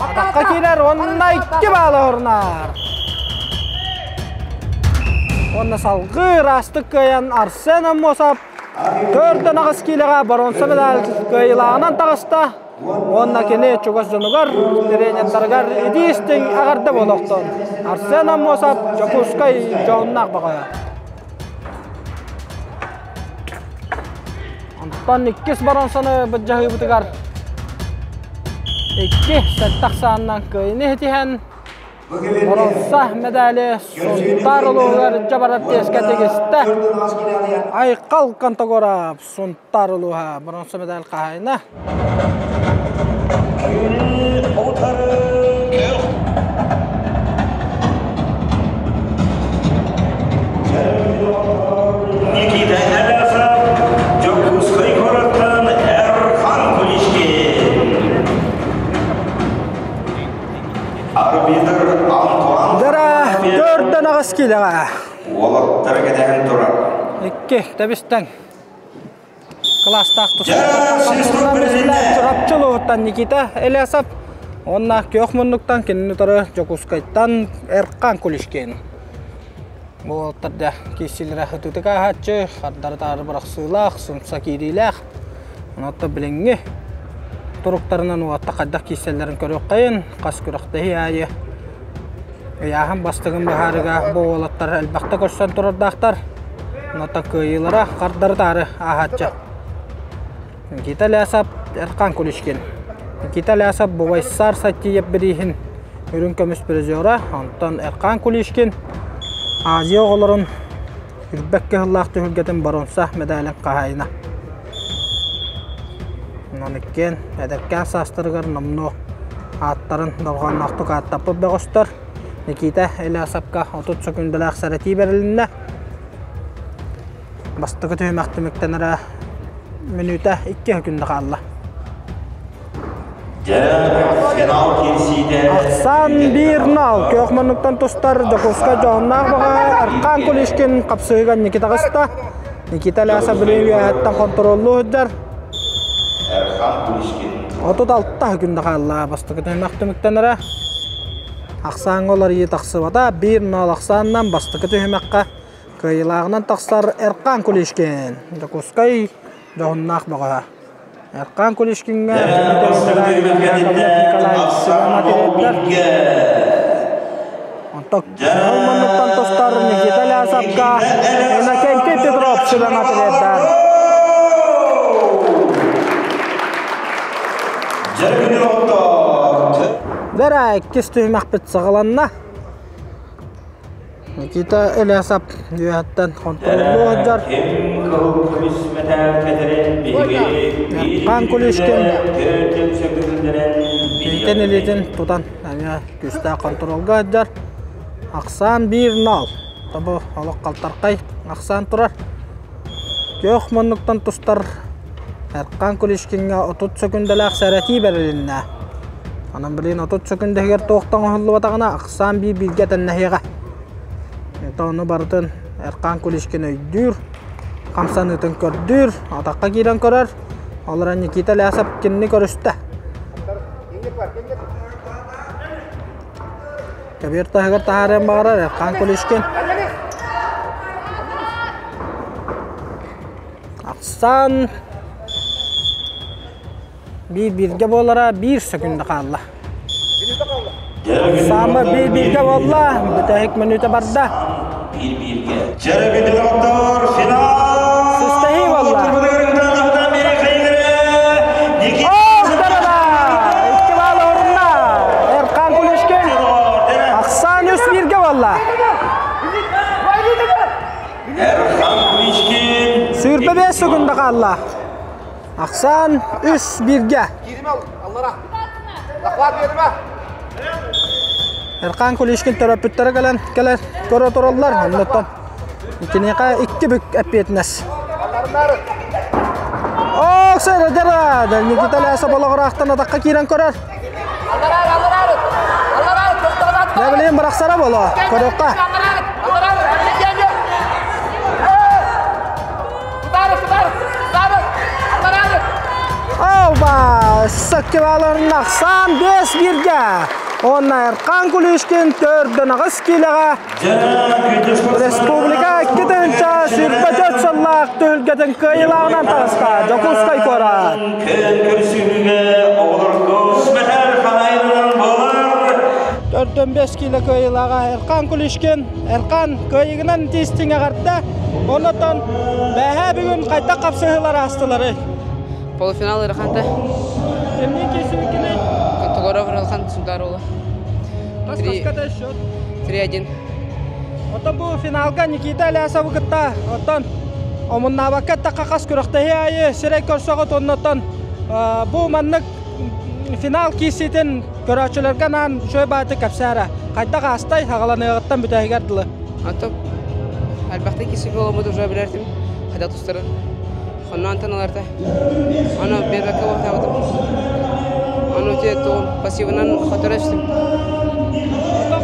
Атаққа киирэр уонна икки баалы орнар. Уонна салгыы ыраастык кыайан Арсен Аммосов төрдөн аҕыс киилэҕэ боруонса медаль кыайыылааҕынан таҕыста. Уонна кини чугас дьонугар, тренердарыгар итии-истиҥ эҕэрдэ буолуохтун. Арсен Аммосов Дьокуускай дьоһуннаах бөҕө. Онтон иккис боруонсаны былдьаһыыбытыгар икки сэттэ ахсаанынан кыайыыны ситиһэн боруонса медали Сунтаар улууһугар дьабарар тиэскэ тигистэ. Айхал Контогоров Сунтаар улууһа боруонса медаль хаһаайына. Никита Әлясов, Дьокуускай куораттан Эрхан Куличкин. Арбитр Антуан Дара төрдөн аҕыс киилэҕэ. Уолаттар кэтэһэн турар. Икки тэбистэн Кылаастаах тустууктар Чурапчы улууһуттан Никита Элесов уонна күөх муннуктан кинини утары Дьокуускайтан Эркан Кулишкин. Бу уолаттар киирсиилэрэ ытытык ааһааччы, хардары-таары бырахсыылаах, сымса киириилээх. Онон билиҥҥи туруктарынан уолаттар хайдах киирсэллэрин көрүөххэйин, хас күрэхтэһии аайы Ыйааһын бастыгын быһаарыыга бу уолаттар элбэхтэ көрсөн турардаахтар. Онон кыайыылара хардары-таары ааһааччы. Никита Лясов, Эрхан Куличкин. Никита Лясов Бувайсар Саттиев бирииһин үрүҥ көмүс призера, онтон Эрхан Куличкин Азия оҕолорун үрбэт кыһыллаах түһүлгэтин боруонса медалын хаһаайына. Онон иккиэн эдэркээн саастарыгар номнуо ааттарын дорҕоонноохтук ааттаппыт бөҕөстөр. Никита Элясовка 30 секундалаах сэрэтии бэрилиннэ. Бастакы түһүмэх түмүктэнэрэ мүнүүтэ икки күндэ хаалла. Ахсаан биир нал күөх муннуктан тустар Дьокуускай дьоһуннаах баҕа Аркан Кулишкин хапсыһыгар Никита таҕыста. Никита Ляса билин үөһэттэн хонтуруоллуу сылдьар. 36 күндэ хаалла бастакы түһүмэх түмүктэнэрэ. Ахсааҥҥа уларыйыы тахсыбата. Биир нал ахсаанынан бастакы түһүмэххэ кыайыылааҕынан тахсар Эркан Кулишкин. Дьокуускай дьоһуннаах бөҕөһө. Эркан Кулишкиҥҥа Николаевич Онтон муннуктан тустар Никита Лясовка Иннокентий Петров сүбэҥ тириэрдэр. Бэрэ иккис түһүмэхпит саҕаланна. Никита Ильясов үөһэттэн хонтуруоллуу сылдьар. Пан Кулишкин илиитин илиитин тутан эмиэ күүстээх хонтуруолга сылдьар. Ахсаан 1-0. Тобу олох халтархай ахсаан турар. Күөх муннуктан тустар Эркан Куличкиҥҥа 30 сөкүндэлээх сэрэтии бэрилиннэ. Онон билигин 30 сөкүндэ иһигэр туохтан оҥоһуллубатаҕына ахсаан биир бииргэ тэннэһиэҕэ. Ону барытын Эркан Куличкин өйдүүр, хамсаныытын көрдүүр, атахха киирэн көрөр. Ол эрэн Никита Лясов кинини көрүстэ. Көбүөр таһыгар таһаарыан баҕарар Эрхан Куличкин. Ахсаан биир бииргэ буолара биир сөкүндэ хаалла. Саама биир бииргэ буолла, бүтэһик мүнүүтэ барда. Биир бииргэ. Дьэрэ финал! Сыстаһыы буолла. Икки баал орунна. Эрхан Куличкин Ахсаан үс бииргэ буолла. Эрхан Куличкин Сүүрбэ бэс секунда хаалла. Ахсаан үс бииргэ. Эрхан Куличкин төрөппүттэрэ кэлэн кэлэн көрө тураллар. Оннуттан киниэхэ икки бүк эппиэтинэс. Ок, сэрэ Никита Лясов олоҕураахтан атахха киирэн көрөр. Дьэ билигин бырахсара боло, көрүөххэ. Алба, саккыбаларын ахсаан бес бирге. Онна Эрхан Кулишкин төрдөн аҕыс киилэҕэ Республика 2 124 сыллаах түһүлгэтин кыайыылааҕынан таҕыста Дьокуускай куорат. Күн көрсүүгэ оҕолорго сметер хаһайынынан буолар. Төрдөн бес киилэ кыайыылааҕа Эрхан Кулишкин. Эрхан кыайыгынан тиистиҥ эҕэрдэ. Онотон бэһээ бүгүн хайдах хапсыһыылар аастыларый? Полуфинал Ирханта. Кимниин киирсибиккиний? Контогоров Рылхан Сунтарула. Хас хаската счет? 3-1. Оттон бу финалга Никита Алясовы кытта оттон омуннаабакка эттэххэ хас күрэхтэһии аайы сирэй көрсөҕүт оннуттан бу маннык финал киирсиитин көрөөччүлэргэ анаан үчүгэй баайдык кэпсээрэ. Хайдах аастай хаҕаланыаҕыттан бүтэһигэр дылы? Антон элбэхтик киирсии буоламмыт уже билэртим хайдах тустарын. Онно ыларда. Ону биэрбэккэ буолтаабытым. Ону те тугум пассивынан хотора түстүм.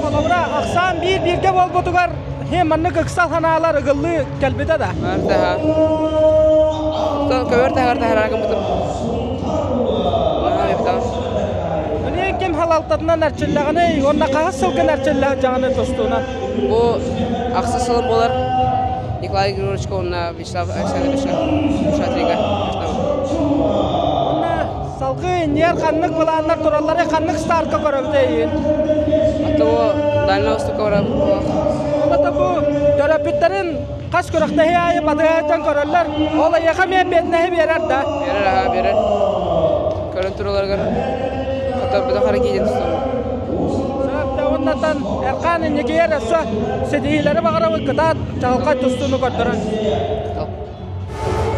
Холобура, ахсаан биир бииргэ буолбутугар хе маннык ыксал санаалар ыгыллыы кэлбитэ да. Барда. Көбөр таһар таһараа гыммытым. Билигин ким халалтатынан эрчиллэҕиний уонна хаһыс сылгын эрчиллэ дьаҕаны тустуунан? Бу ахсыс сылым буолар. Николай Григорьевичка уонна Вячеслав Александровичка Шатрига. Уонна салгыы иннигэр ханнык былааннар тураллары ханнык стартка көрөбүт эйиин? Оттого дальнего уступка барар. Онно бу төрөппүттэрин хас күрэхтэһии аайы батыһайтан көрөллөр. Ол эйиэхэ эмиэ эппиэтинэһи биэрэр да? Биэрэр, аха, биэрэр. Көрөн тураларыгар хотторбута хара киидин тустабын. Оннаттан Эрхан инникигэр өссө ситиһиилэри баҕарабыт кытаат чаҕылхай тустууну көрдөрөн.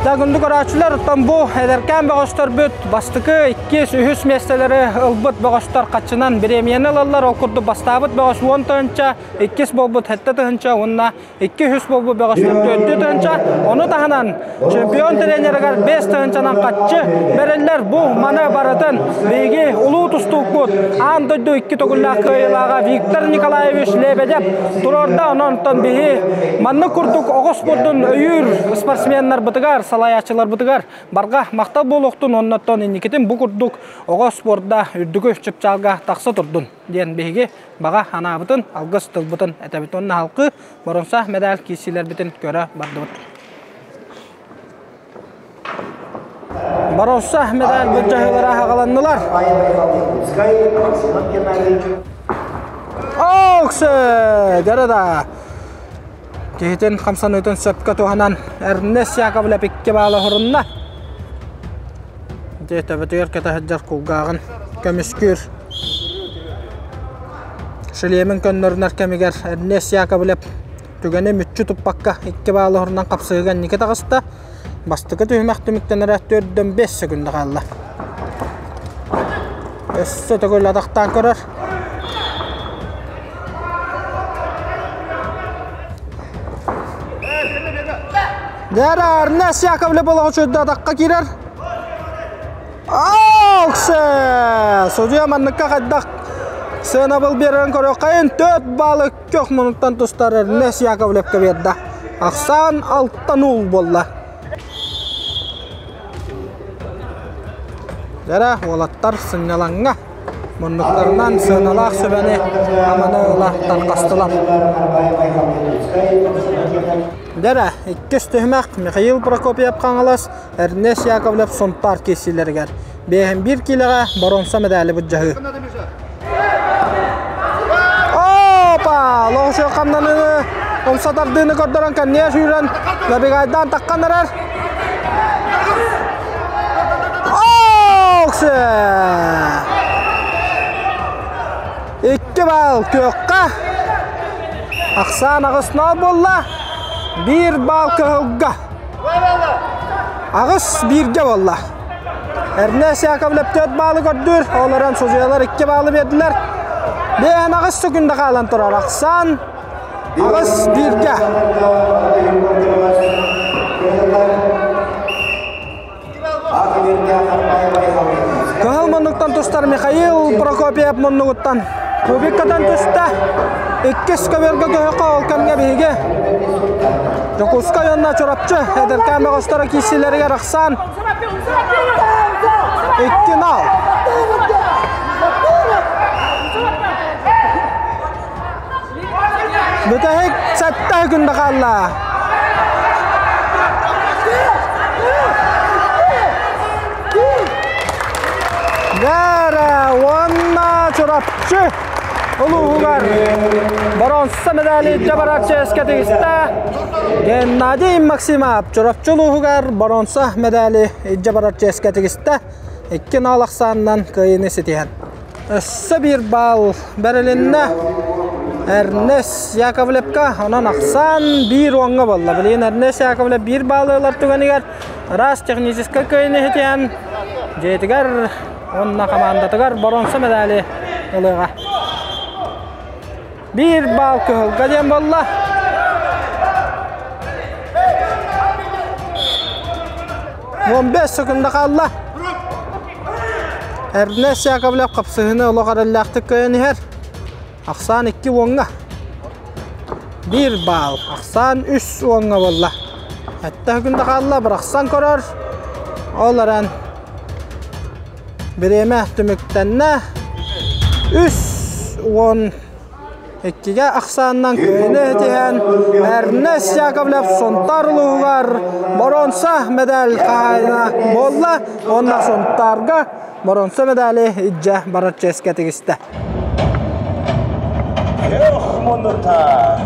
Күндү көрөөччүлэр, оттон бу эдэркээн бөҕөстөрбүт бастакы, иккис, үһүс миэстэлэри ылбыт бөҕөстөр хаччынан бириэмийэни ылаллар. Ол курдук бастаабыт бөҕөс 10 тыһыынча, иккис буолбут 7 тыһыынча уонна икки үһүс буолбут бөҕөстөр 4 тыһыынча. Ону таһынан чемпион тренеригэр 5 тыһыынчанан хаччы бэриллэр. Бу маны барытын биһиги улуу тустуукпут аан дойду икки төгүллээх кыайыылааҕа Виктор Николаевич Лебедев туруорда. Онон биһи маннык курдук оҕо спордун өйүүр спортсменнарбытыгар, салайааччыларбытыгар барҕа махтал буолуохтун, оннуттан инникитин бу курдук оҕо спорда үрдүкү чыпчаалга тахса турдун диэн биһиги баҕа анаабытын, алгыс тылбытын этэбит. Уонна халкы боронса медаль киирсиилэрбитин көрө бардыбыт. Боронса медаль былдьаһыылара хаҕаланнылар. Оксе! Дьара Киһитин хамсаныытын сөпкө туһанан Эрнест Яковлев икки баала хорунна. Дьэ, төбөтүгэр кэтэ сылдьар кулгааҕын көмүскүүр. Шлемин көннөрүнэр кэмигэр Эрнест Яковлев түгэни мүччү туппакка икки баалы хорунан хапсыһыыга инники таҕыста. Бастакы түһүмэх түмүктэнэрэ төрдөн бес секунда хаалла. Өссө төгүл атахтаан көрөр. Дәрі Эрнест Яковлев олоҕу чөйдө атаққа киирэр. Ауксе! Судья манныкка хайдах сыанабыл биэрэрин көрүөххэйин 4 баллы көх мунуктан тустар Эрнест Яковлевка биэрдэ. Ахсаан 6-0 буолла. Дьэрэ, уолаттар сынньалаҥҥа муннуктарынан сыаналаах сүбэни аманы ыла тарҕастылар. Дьэрэ, иккис түһүмэх Михаил Прокопьев Хаҥалас, Эрнест Яковлев Сунтаар киирсиилэригэр биэһин биир киилэҕэ боруонса медали былдьаһыы. Опа! Лоҕусуо хамнаныыны умса тардыыны көрдөрөн кэнниэ сүүрэн набегайдаан таххан эрэр. Оксе! Икки балл күөххэ. Ахсаан аҕыс нол буолла. Биир балл кыһылга. Аҕыс бииргэ буолла. Эрнест Яковлев 4 баалы көрдүүр, ол эрэн судьуйалар 2 баалы биэрдилэр. Биэһэн аҕыс секунда хаалан турар Ахсан аҕыс бииргэ. Кыһыл муннуктан тустар Михаил Прокопьев муннугуттан кубиккатан түстэ. Иккис көбүөргэ көһөххө ол кэмҥэ биһиги Дьокуускай уонна Чурапчы эдэркээн бөҕөстөрө киирсиилэригэр ахсаан 2-0. Бүтэһик сэттэ күндэ хаалла. Бээрэ уонна Чурапчы улууһугар боруонса медали дьабарар чиэскэ тигистэ. Геннадий Максимов Чурапчы улууһугар боруонса медали илдьэ барар чиэскэ тигистэ. 2-0 ахсаанынан кыайыыны ситиһэн. Өссө биир баал бэрилиннэ Эрнест Яковлевка. Онон ахсаан биир уоҥҥа буолла. Билигин Эрнест Яковлев биир баалы ылар түгэнигэр ыраас техническэй кыайыыны ситиһэн дьиэтигэр уонна хамаандатыгар боруонса медали ылыаҕа. Биир баал кыһылга диэн буолла. 15 секунда хаалла. Эрнест Яковлев хапсыһыны олох эрэллээхтик кыайан иһэр. Ахсаан 2 уоҥҥа. Биир баал. Ахсаан 3 уоҥҥа буолла. Этте күндэ хаалла, бырахсан көрөр. Ол эрэн бириэмэ түмүктэннэ. Үс уон иккигэ ахсаанынан кыайыыны ситиһэн Эрнест Яковлев Сунтаар улууһугар боруонса медаль хаһаайына буолла уонна Сунтаарга боруонса медали илдьэ барар чиэскэ тигистэ. Күөх муннуктар.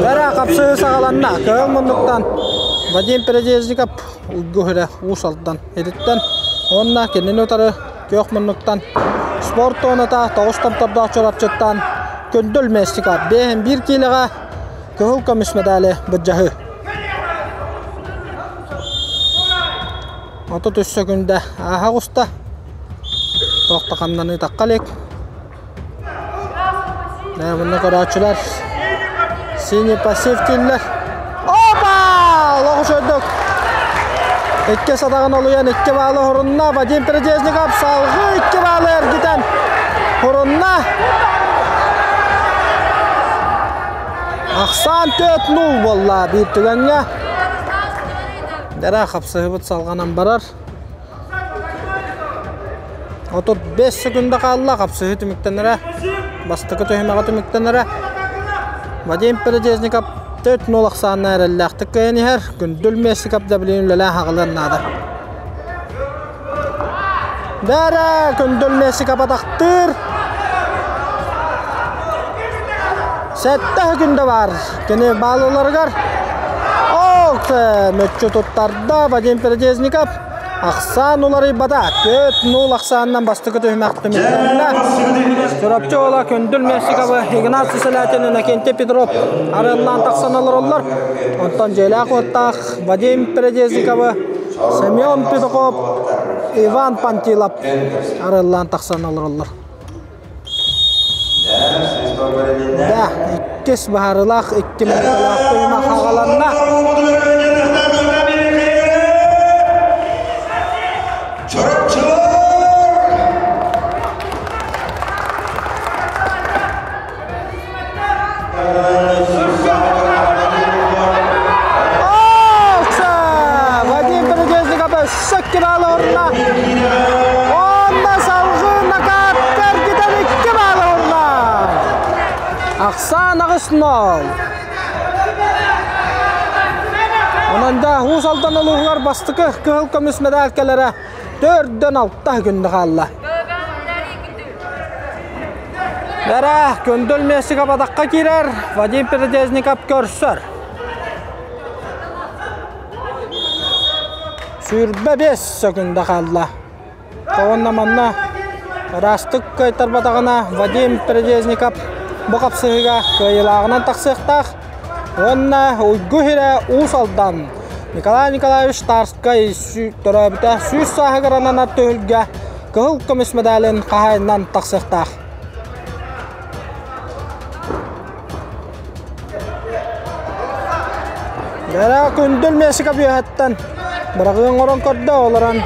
Бэрэ хапсыы саҕаланна. Кыһыл муннуктан Вадим Передезников Уйгу Үрэ Уус Алдан иһиттэн уонна кинини утары күөх муннуктан спорт туоната тоҕус томтордоох Чурапчыттан Күндүл Местиков биэһин биир киилэҕэ кыһыл көмүс медали былдьаһыы. 33 секунда ааһа оҕуста. Туох да хамнаныы тахха илик. Мунна көрөөччүлэр синий пассив дииллэр. Опа! Олох үчүгэй. Икки сатаҕын олуйан икки баалы хорунна. Вадим Передезников салгыы икки баалы эргитэн хорунна. Ахсаан 4-0 буолла биир түгэҥҥэ. Дара хапсыһыбыт салҕанан барар. 35 секунда хаалла, хапсыһыы түмүктэнэрэ. Бастакы түһүмэҕэ түмүктэнэрэ. Вадим Передезников 4-0 ахсаанна эрэллээхтик кыайан иһэр. Күндүл Мессиков да билигин үлэлээн хаҕылыан наада. Бэрэ Күндүл Мессиков атахтыыр. Сэттэ күндэ бар. Кини баалыларыгар Ок, мүччү туттарда Вадим Передезников. Ахсаан уларыйбата. 4-0 ахсаанынан бастакы түһүмэх түмүктэннэ. Чурапчы уола Күндүл Мессиковы Игнат Сиселятин, Иннокентий Петров арыаллаан тахсан олороллор. Онтон дьиэлээх уоттаах Вадим Передезниковы Семен Петухов, Иван Пантилов арыаллаан тахсан олороллор. Да, иккис баһарылаах икки минуталаах туйма хаҕаланна. Вадим Передезников өссө балл орна. Онна салгыы накааттар гитен 2 балл орна. Ахсаан 8-0. Онон да Уус Алдан улууһугар бастакы кыһыл көмүс медаль кэлэрэ төрдөн алта күндү хаалла. Бэрэ, көндөл Мессига бадахха киирэр, Вадим Передезников көрсөр. 25 сөкүндэ хаалла. Онно манна ыраастык кыайтарбатаҕына Вадим Передезников бу хапсыһыыга кыайыылааҕынан тахсыахтаах. Уонна Уйгу Хирэ Уус Алдан Николай Николаевич Тарскай төрөөбүтэ 100 сааһыгар ананар түһүлгэ кыһыл көмүс медалын хаһаайынан тахсыахтаах. Бэрэ күндүл Мексика бүөһэттэн быраҕыы оҥорон көрдө, олорон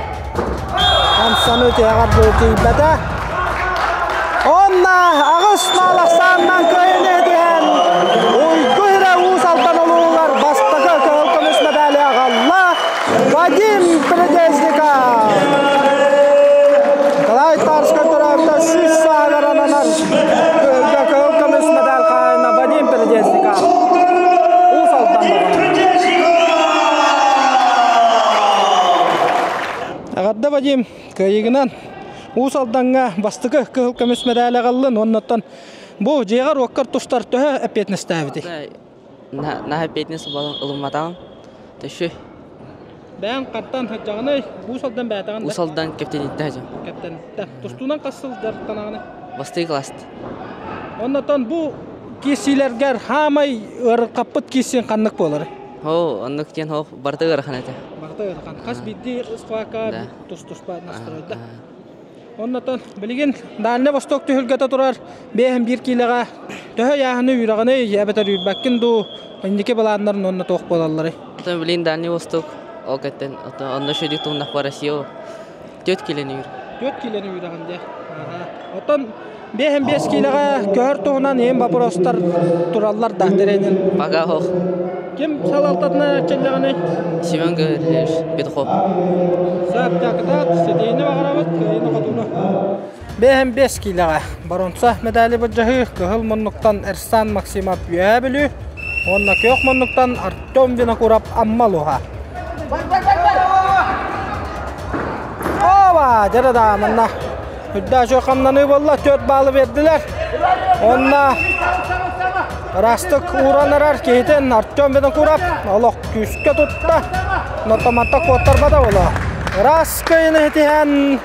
хамсаны тиһэҕэр тиийбэтэ. Онно аҕыс маал ахсаанынан кыайыыны этиһэн Уйгу Хирэ Уус Алдан улууһугар бастакы кыһыл көмүс медали аҕалла Вадим Передезников. Николай Тарскай төрөөбүтэ 100 сааһыгар ананар кыһылга кыһыл көмүс медаль хаһаайына Вадим Передезников. Уус Алдан Эҕэрдэ Вадим, кыайыыгынан Уус Алдаҥҥа бастакы кыһыл көмүс медаль аҕаллын уоннаттан бу дьиэҕэр-уоккар тустар төһө эппиэтинэстээбитий? Наһаа эппиэтинэс ылымматаҕым. Төшү. Бэйэҥ хантан сылдьаҕыный? Уус Алдан бэйэтэҕин Уус Алдан Кэптиниттэн сылдьам. Кэптиниттэн. Тустуунан хас сыл дьарыктанаҕыный? Бастакы класс. Оннотон бу киирсиилэргэр хаамай ыарырҕаппыт киирсиин ханнык буоларый? Оо, оннук диэн хоох барыта ыарахан этэ. Барыта ыарахан. Хас биирдии схватка тус-туспа настройда. Оннотон билигин Дальний Восток түһүлгэтэ турар 5-1 киилэҕэ төһө ыйааһыны үүрэҕиний эбэтэр үүрбэккин дуу инники былааннарын уонна туох буолалларый? Оттон билигин Дальний Восток ол кэттэн онно шөдүк туһуннахпа Россия 4 киилэни үүр. 4 киилэни үүрэҕин дии. Оттон 5-5 киилэҕэ көһөр туһунан ең вопростар тураллар да тренер. Пока хох. Ким салалтатынан эрчиллэҕиний? Семен Гаврильевич Петухов. Сөп, кытаат, ситиини баҕарабыт, кыайыыны хотууну. 5-5 киилэҕэ боруонса медали былдьаһыы кыһыл муннуктан Эрсан Максимов Үөһээ Бүлүү уонна күөх муннуктан Артем Винокуров Амма улууһа. Ова, дьэ да манна Үрдээх үчүгэй хамнаныы буолла, 4 баалы биэрдилэр. Онно ыраастык ууран эрэр киһитин Артем Винокуров олох күүскэ тутта. Нотоманта куоттарбата буолуо. Ыраас кыайыыны ситиһэн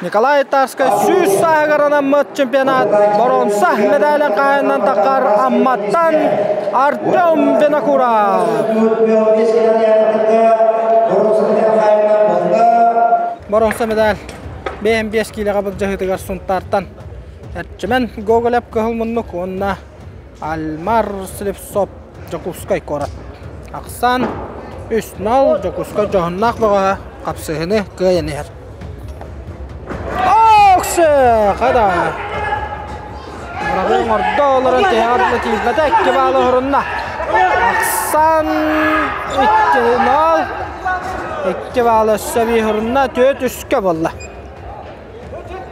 Николай Тарскай 100 сааһыгар анаммыт чемпионат боруонса медалын хаһаайынынан таххар Амматтан Артем Винокуров. Боруонса медаль 5 киилэҕэ былдьаһыытыгар Сунтаартан Эрчимэн Гоголев кыһыл муннук уонна Альмар Слепцов Дьокуускай куорат. Ахсаан 3-0 Дьокуускай дьоһуннаах бөҕөһө хапсыһыны кыайан иһэр. Оксе! Хада! Быраҕыы оҥордо, олорон тиһэҕэр да тиийбэтэ, 2 баалы оһорунна. Ахсаан 2-0 2 баалы өссө биир оһорунна, 4 үскэ буолла.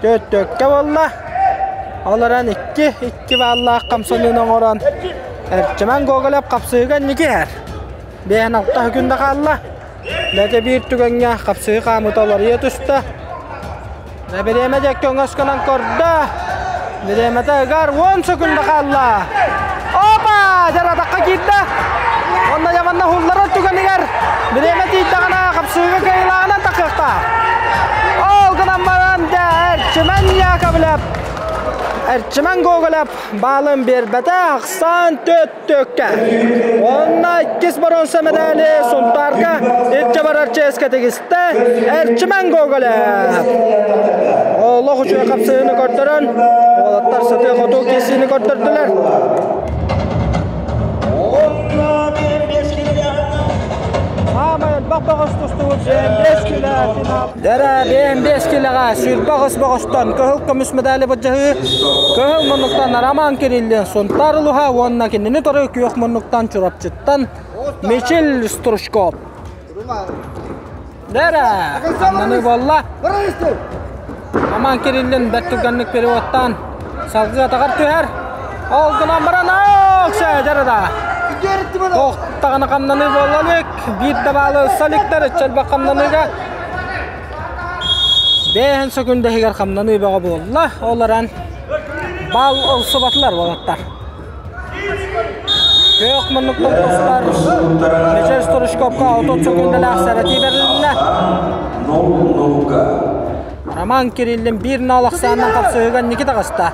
4 төрткө буолла. Ол эрэн 2 2 бааллаах хамсаныыны оҥорон Эрчимэн Гоголев хапсыһыыга инники иһэр. Биэһин алта күндэ хаалла. Лэгэ биир түгэҥҥэ хапсыһыы хаамыыта уларыйа түстэ. Бириэмэ диэки өҥөс гынан көрдө. Бириэмэтэ ыгар 10 секунда хаалла. Опа! Дьэр атахха киирдэ. Онно Яманна хулларар түгэнигэр бириэмэ тиийдэҕинэ хапсыһыыга кыайыылааҕынан тахыахтаах. Ол гынан баран дьэ Эрчимэн Яковлев Эрчимэн Гоголев баалын биэрбэтэ ахсаан төттөккэ. Онно иккис боруонса медали Сунтаарга илдьэ барар чиэскэ тигистэ Эрчимэн Гоголев. Олох үчүгэй хапсыһыыны көрдөрөн, уолаттар сытыы-хотуу киирсиини көрдөрдүлэр. Саамай элбэх бөҕөс тустубут 5 килэ финал. Дэрэ 5 килэҕэ 28 бөҕөстөн кыһыл көмүс медали былдьаһыы кыһыл муннуктан Роман Кириллин Сунтаар улуһа уонна кинини тору күөх муннуктан Чурапчыттан Мичил Стручков. Дэрэ аннаны буолла. Роман Кириллин бэрт түргэнник переводтаан салгыы атаҕар түһэр. Ол гынан баран оксэ дьарыда. Туохтаҕына хамнаныы буолла илик. Биир да баалы ылса иликтэр ыччалбах хамнаныыга. Бэһин сөкүндэ иһигэр хамнаныы бөҕө буолла. Ол эрэн баал ылсыбатылар уолаттар. Күөх муннуктан тустар Мичел Стручковка 30 сөкүндэлээх сэрэтии бэрилиннэ. Роман Кириллин биир нал ахсаанынан хапсыһыыга инники таҕыста.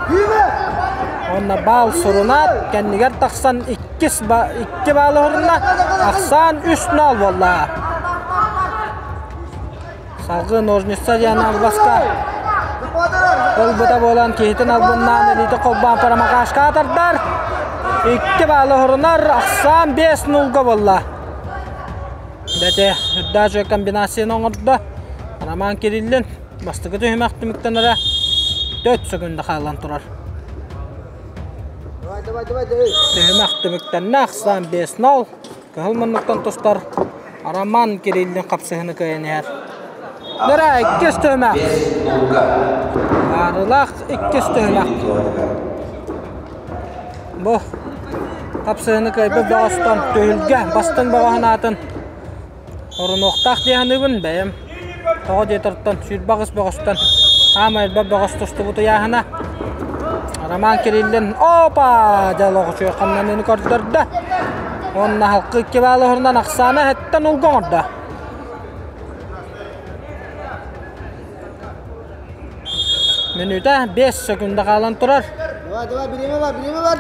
Уонна баал сурунаат кэннигэр тахсан иккис ба икки баалы уһурунна. Ахсаан үс нал буолла. Салгыы ножница диэн албаска ылбыта буолан киһитин албыннаан илиитэ холбоон промокашка атардар. Икки баалы уһурунар ахсаан 5 нулга буолла. Бэти үрдээх комбинацияны оҥордо. Роман Кириллин бастакы түһүмэх түмүктэнэрэ 4 секунда хаалан турар. Түһүмэх түмүктэннэ ахсаан 5-0. Кыһыл муннуктан тустар Роман Кириллин хапсыһыны кыайан иһэр. Дара иккис түһүмэх. Арылаах иккис түһүмэх. Бу хапсыһыны кыайбыт бөҕөстөн түһүлгэ бастыҥ бөҕөһүн аатын орунуохтаах дии саныыбын бэйэм. Тоҕо диэтэртэн 28 бөҕөстөн хаама элбэх бөҕөс тустубут ыйааһына. Роман Кириллин опа дьэ олоҕучуй хамнаныыны көрдөрдө. Уонна халкы икки баалы уһурунан ахсаана эһэттэн улга оҥордо. Мүнүүтэ 5 секунда хаалан турар.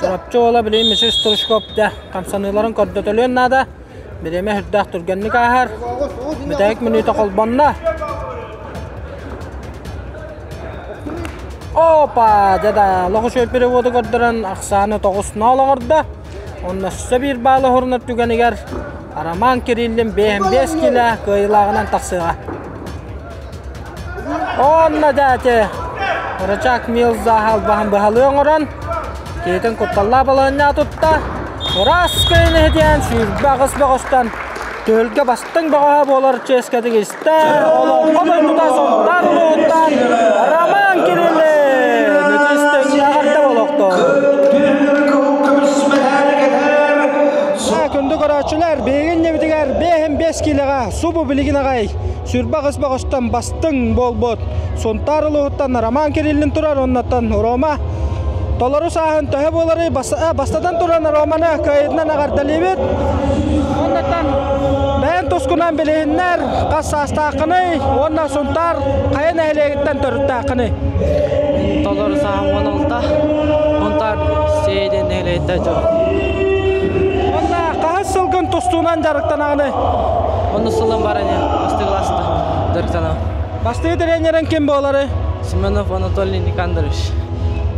Чурапчы уола билигин Мишель Стручков дьэ хамсаныыларын көрдөтөлүөн наада. Бириэмэ сүрдээх түргэнник ааһар. Бүтэһик мүнүүтэ холбонно. Опа! Дьэ да, лоҕус переводу көрдөрөн ахсааны 9-0 оҥордо. Онно өссө биир баалы уһурунар түгэнигэр Роман Кириллин 5 килэ кыайыылааҕынан тахсыаҕа. Онно дьэ Рычаг Милза албаһын быһалыы оҥорон, киһитин кутталлаах балаһынньаҕа тутта. Ыраас кыайын иһитиэн 28 бөҕөстөн түһүлгэ бастыҥ бөҕөһө буолар чиэскэ тигистэ. Олоҥхо дойдута Сунтаар улууһуттан Роман Кириллин үтүстүҥ эҕэрдэ буолуохтун. Күндү көрөөччүлэр, биһиги иннибитигэр 5 киилэҕэ субу билигин аҕай Сүрбэх ыс бөҕөстөн бастыҥ буолбут Сунтаар улууһуттан Роман Кириллин турар, оннуттан Рома толору сааһын төһө буоларый бастатан туран Романы кыайыытынан эҕэрдэлиибит. Оннуттан бэйэн тускунан билиһиннэр хас саастааххыный уонна Сунтаар хайа нэһилиэгиттэн төрүттээххиний? Толору сааһым 16. Сунтаар Сиэйдэн нэһилиэгиттэн дьон. Уонна хаһыс сылгын тустуунан дьарыктанаҕыный? Онус сылым баран бастакы класста дьарыктанабын. Бастакы тренерин ким буоларый? Семенов Анатолий Никандрович.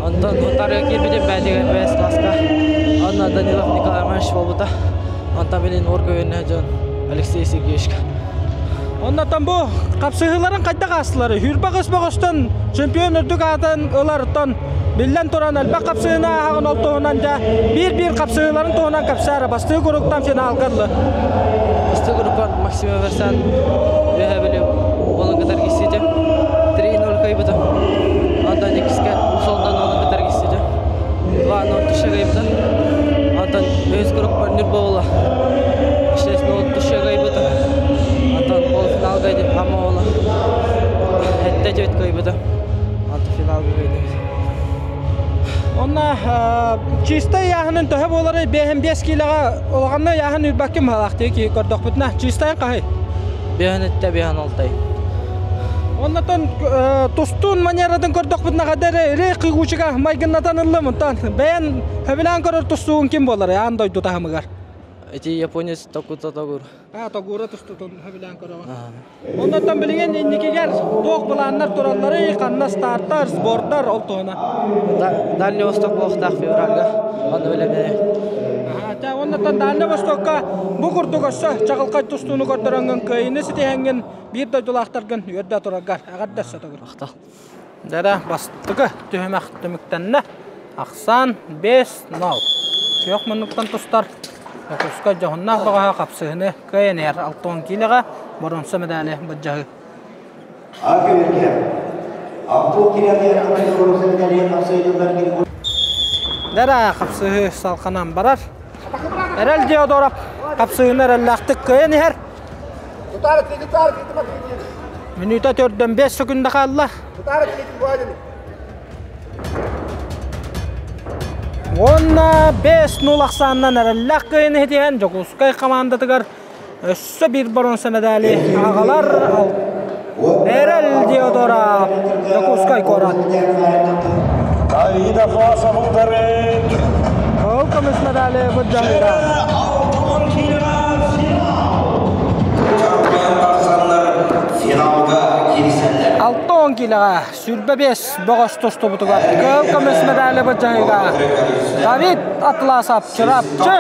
Онтон Унтарга киирбитим бээтигэр бэс класска. Онно Данилов Николай Иванович буолбута. Онтон билин уорга дьон Алексей Сергеевичка. Оннотон бу хапсыһыыларын хайдах аастылар? Хүрбэх ыс бөҕөстөн чемпион үрдүк аатын ылартан Биллэн туран, элбэх хапсыһыыны ааһаҕын ол туһунан дьэ биир-биир хапсыһыыларын туһунан кэпсээр бастыы куруктан финалга ылла. Бастыы куруккар Максим Эверсан үөһэ били уолун кытары кисситэ 3-0 кыайбыта. Онтон иккискэ Усолдан уолун кытары кисситэ 2-0 тысяча кыайбыта. Онтон үһүс курукпар Нюрба уола 6-0 тысяча кыайбыта. Онтон полуфиналга Амма уола 7-9 кыайбыта. Онтон финалга кыайдыбыт. Онно чистай ыйааһынын төһө буоларый? 5 киилэҕэ улаханна ыйааһын үрбэккин баһалаах дии көрдөхпүтүнэ. Чистайын хаһый? Биэһин өттө, биэһин алтай. Оннотон тустуун манератын көрдөхпүтүнэ хадары iri кыгуучуга майгыннатан ыллым. Онтон бэйэн хөбүлээн көрөр тустуугун ким буолар аан дойду таһымыгар? Ити японец Токута Тогур. А, Тогура тустуутун хөбүлээн көрөҕүн. Оннотон билигин инникигэр туох былааннар туралларый, ханна стартар, сбордар ол туһунан? Дальний Восток буолуохтаах февральга. Онно бэлэмнэнэ. Оннотон Дальний Востокка бу курдук өссө чаҕылхай тустууну көрдөрөҥҥүн кыайыыны ситиһэҥҥин биир дойдулаахтаргын үөрдэ тураргар эҕэрдэ сотогур. Махтал. Дара бастакы түһүмэх түмүктэннэ. Ахсаан 5-0. Күөх муннуктан тустар Дьокуускай дьоһуннаах бөҕөһө хапсыһыны кыайан иһэр 60 киилэҕэ боруонса медали былдьаһыы. Дара хапсыһыы салҕанан барар. Эрэл Диодоров хапсыһыыны эрэллээхтик кыайан иһэр. Мүнүүтэ төрдөн 5 секунда хаалла. Уонна 5-0 ахсаанынан эрэллээх кыайыыны ситиһэн Дьокуускай хамаандатыгар өссө биир боруонса медали аҕалар Эрэл Диодора Дьокуускай куорат. Давида Фасовударык. Кыһыл көмүс медали былдьаһыыта. 60 киилэҕэ 25 бөҕөс тустубутугар кыһыл көмүс медали былдьаһыыга Давид Атласов Чурапчы,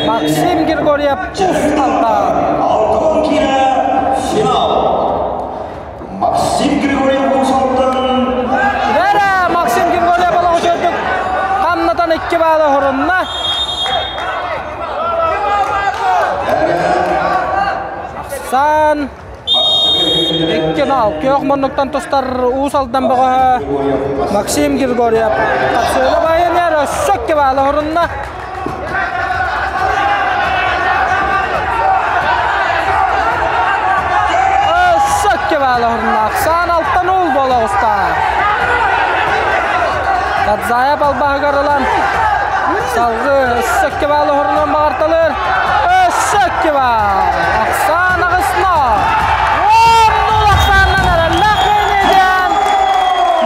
Максим Григорьев Ус Алдан. 60 киилэ финал. Максим Григорьев Ус Алдан. Бэрэ Максим Григорьев олоҕу чөрдүк хамнатан икки баалы хорунна. Ахсан Икки нал күөх муннуктан тустар Уус Алдан бөҕөһө Максим Григорьев тахсыыны байынар өссө икки баалы орунна. Өссө икки баалы орунна. Ахсаан алтан уул буола оҕуста. Кадзаев албаһыгар ылан салгыы өссө икки баалы орунан баҕарталыр. Өссө икки баал. Ахсаан аҕысна. Уоннул ахсааннан эрэллээх кыайыыны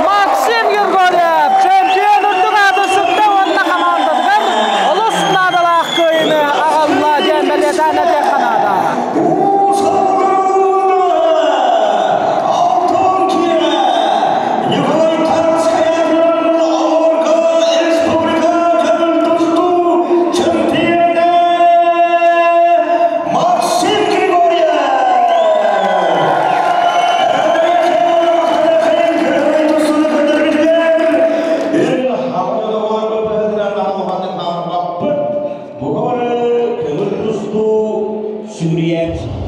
Максим Григорьев чемпион үрдүк аатын сүктэ уонна хамаандатыгар олус наадалаах кыайыыны аҕалла диэн бэлиэтээн этиэххэ наада. Николай Тарскаятынан Орго Республика тустуу чемпионы Максим Григорьев!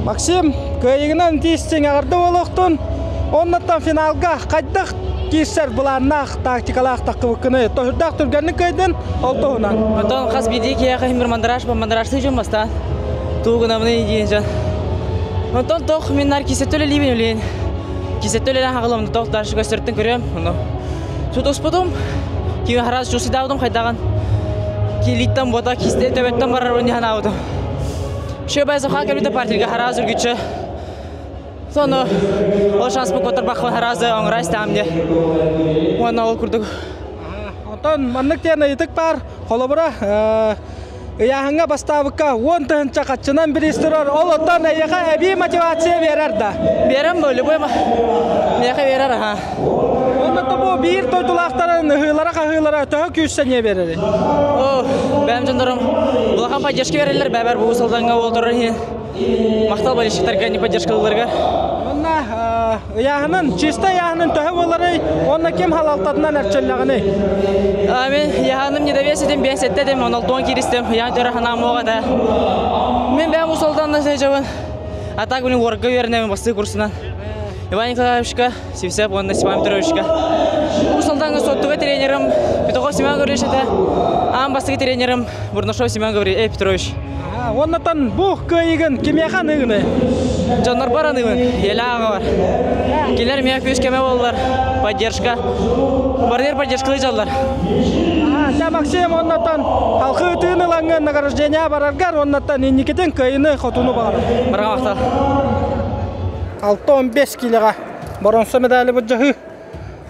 Максим, кыайыгынан тиистиҥ эҕэрдэ буолуохтун. Оннуттан финалга хайдах киирсэр былааннаах, тактикалаах таххыбыккыный? Тоһурдаах түргэнник кыайдын, ол туһунан. Оттон хас биирдии киһиэхэ иһин мандараж, мандаражтыы дьон бастаан. Тугу гынабыный диэн дьон. Онтон тох мин нар кисеттөл элиибин үлээн. Кисеттөл элэн хаҕылам тох дальше көстөртөн көрөм. Ону тутуспутум. Кими хараас чусидаабытым хайдаҕын. Килиттан бота кисте төбөттөн барар уни ханаабытым. Шөбай саха кэлбитэ партига хараас үргүччү. Сону ол шанс бу харазы оҥрайс таам де. Уонна ол курдук. Онтон маннык диэн ыйытык баар. Холобура, ыйааһыҥҥа бастаабыкка уон тыһыынча хаччынан бириис турар. Ол оттон эйиэхэ эбии мотивация биэрэр да? Биэрэн бу, любой миэхэ биэрэр аха. Онно бу биир дойдулаахтарын ыһыылара-хаһыылара төһө күүс сэниэ биэрэрий? О, бэйэм дьоннорум улахан поддержка береллер, бэбэр бу салданга олорор иһин. Махтал болельщиктарга не поддержкаларга. Онна ыйааһынын, чисто ыйааһынын төһө буоларый? Онна ким халалтатынан эрчиллэҕиний? Мен ыйааһыным недовес этим, бен сеттедим, он алтуан киристим, ыйаан төрө ханаам оҕата. Мен бэм усалдан сылдьабын. А так блин, уорга үөрэнэбин бастыы курсунан. Иван Николаевичка, Сивцев уонна Степан Петровичка. Усалданга соттуга тренерым Петухов Семен Гаврилович этэ. Аан бастакы тренерым Бурнашов Семен Гаврилович Петрович. Оннотон бу кыайыгын кимиэхэ аныыгыный? Дьоннорбор аныыбын, еле аҕабар. Кинилэр миэхэ күүс-көмө буоллар, поддержка. Барыгар поддержкалыы дьаллар. Дьэ, Максим, оннотон халқы ытыын ылаҥҥын награждение бараргар, оннотон инникитин кыайыны хотуну баҕарабын. Барҕа махтал. 6-15 килоҕа. боронса медали былдьаһыы.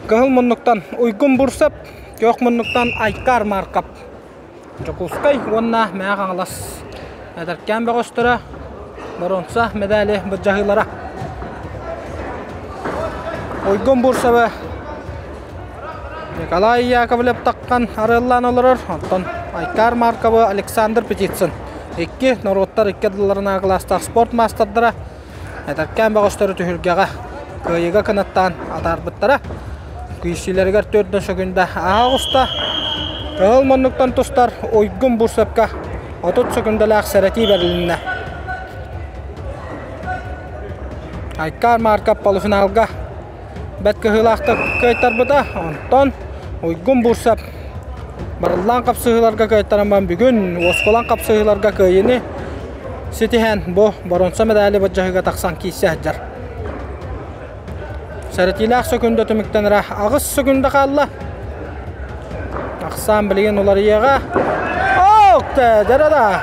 Кыһыл муннуктан Уйгун Бурсап, күөх муннуктан Айкар Маркап. Дьокуускай уонна Мэҥэ Хаҥалас эдэркээн бөҕөстөрө боруонса медали былдьаһыылара. Уйгун Бурсовы Николай Яковлев таххан арыаллаан олорор, оттон Айкар Марковы Александр Птицын. Икки норуоттар икки ардыларынааҕы кылаастаах спорт маастардара эдэркээн бөҕөстөрү түһүлгэҕэ кыайыыга кынаттаан атаарбыттара. Күүсүүлэригэр 4 сөкүндэ ааҕа оҕуста. Кыһыл муннуктан тустар Уйгун Бурсепка 30 сөкүндэлээх сэрэтии бэрилиннэ. Айкар Марков полуфиналга бэрт кыһыылаахтык кыайтарбыта. Онтон Уйгун Бурсеп барыллаан хапсыһыыларга кыайтаран бүгүн уоскулаҥ хапсыһыыларга кыайыыны ситиһэн бу боруонса медали былдьаһыыга тахсан киирсэ сылдьар. Сэрэтиилээх сөкүндэ түмүктэнэрэ 8 сөкүндэ хаалла. Ахсаан билигин уларыйыаҕа. Ок, дьэ да.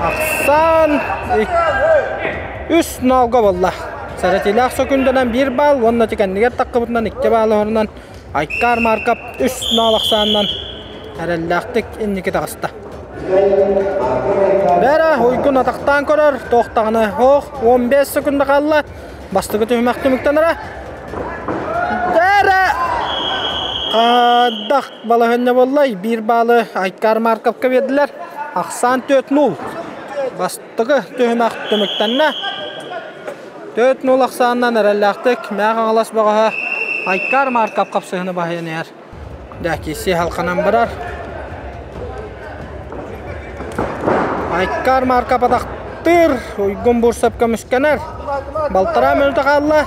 Ахсаан 3 ноолго буолла. Сэрэтиилээх сөкүндэнэн 1 балл уонна тикэннигэр таххыбытынан 2 балл оһорунан Айкар Марков 3 ноол ахсаанынан эрэллээхтик инники таҕыста. Бэрэ Уйгун атахтаан көрөр, туох даҕаны ох 15 секунда хаалла. Бастакы түһүмэх түмүктэнэрэ. Бэрэ Хадах балаһынньа буоллай, биир баалы Айкар Марковка биэрдилэр. Ахсаан 4-0. Бастакы түһүмэх түмүктэннэ. 4-0 ахсаанынан эрэллээхтик Мээх Хаҥалас бөҕөһө Айкар Марков хапсыһыны баһыйан иһэр. Дьэ, киирсии халханан барар. Айкар Марков атахтыыр, Уйгун Бурсов көмүскэнэр. Балтараа мүнүүтэ хаалла.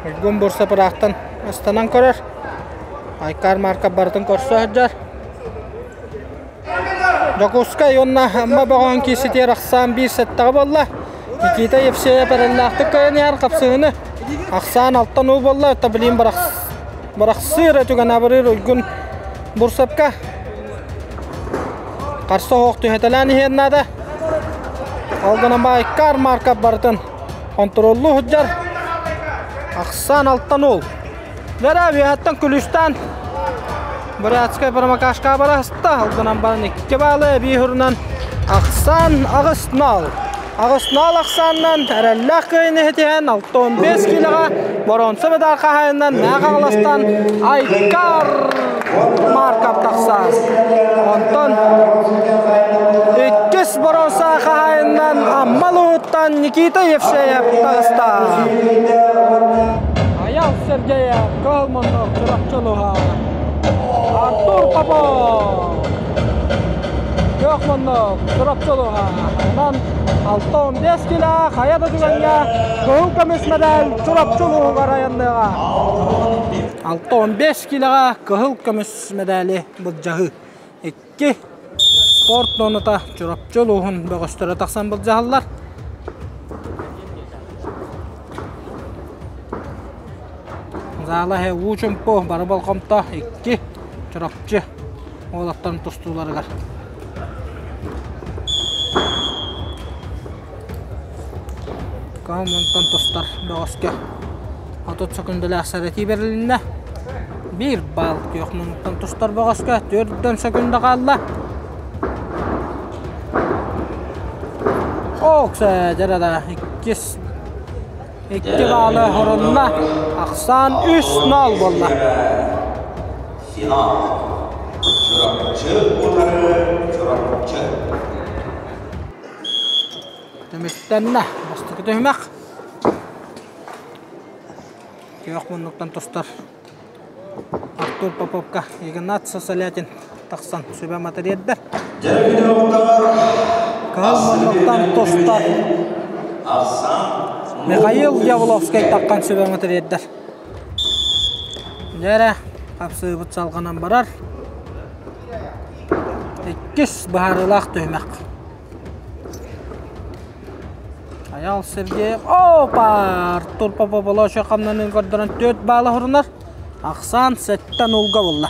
Уйгун Бурсов ыраахтан ыстанан көрөр. Айкар Марков барытын көрсө сылдьар. Дьокуускай уонна Амма бөҕөөн киирситигэр ахсаан биир сэттэҕэ буолла. Никита Евсеев эрэллээхтик кыайан иһэр хапсыһыыны ахсаан алтан уу буолла. Таблин бырахсыыр өтүгэн абырыыр Уйгун Бурсапка харса оһох түһэтэлээн иһиэн наада. Ол гынан Байкар Марков барытын хонтуруоллуу сылдьар. Ахсаан алтан уул. Лера үөһэттэн күлүстэн Бурятскай промокашка бараста алгынан баран икки баалы эбии хурунан ахсаан 8-0. 8-0 ахсаанынан эрэллээх кыайыны ситиһэн 6-15 килоҕа боруонса медаль хаһаайынынан Мэҥэ Хаҥаластан Айкар Марков тахсар. Онтон иккис боруонса хаһаайынынан Амма улууһуттан Никита Евсеев таҕыста. Аял Сергеев, Кыһыл муннук, Чурапчы улууһа. Артур Попов, Күөх муннук, Чурапчы улууһа. Онон 6-15 кило хайа да түгэҥҥэ кыһыл көмүс мэдээл Чурапчы улууһугар айанныаҕа. 6-15 килоҕа кыһыл көмүс мэдээли былдьаһыы. Икки спорт зоната Чурапчы улууһун бөҕөстөрө тахсан былдьаһаллар. Заала иһэ уу чумпу, бары болҕомто икки Чурапчы уолаттарын тустууларыгар. Каһыл тустар бөҕөскө 30 сөкүндэлээх сэрэтии бэрилиннэ. Биир балл күөх муннуктан тустар бөҕөскө 4 сөкүндэ хаалла. Оксе дьэ иккис икки баалы хорунна. Ахсаан 3-0 буолла. Финал. Чурапчы утары Чурапчы. Түмүктэннэ. Бастакы түһүмэх. Күөх муннуктан тустар Артур Поповка Игнат Сосолятин тахсан сүбэ матырыйдар. Кыһыл муннуктан тустар Михаил Явловскай таххан сүбэ матырыйдар. Дьэ хапсыыбыт салҕанан барар. Иккис быһаарыылаах түһүмэх. Айал Сергеев, опа! Артур Попов хамнанын көрдөрөн 4 баала хорунар. Ахсаан 7 нулга булла.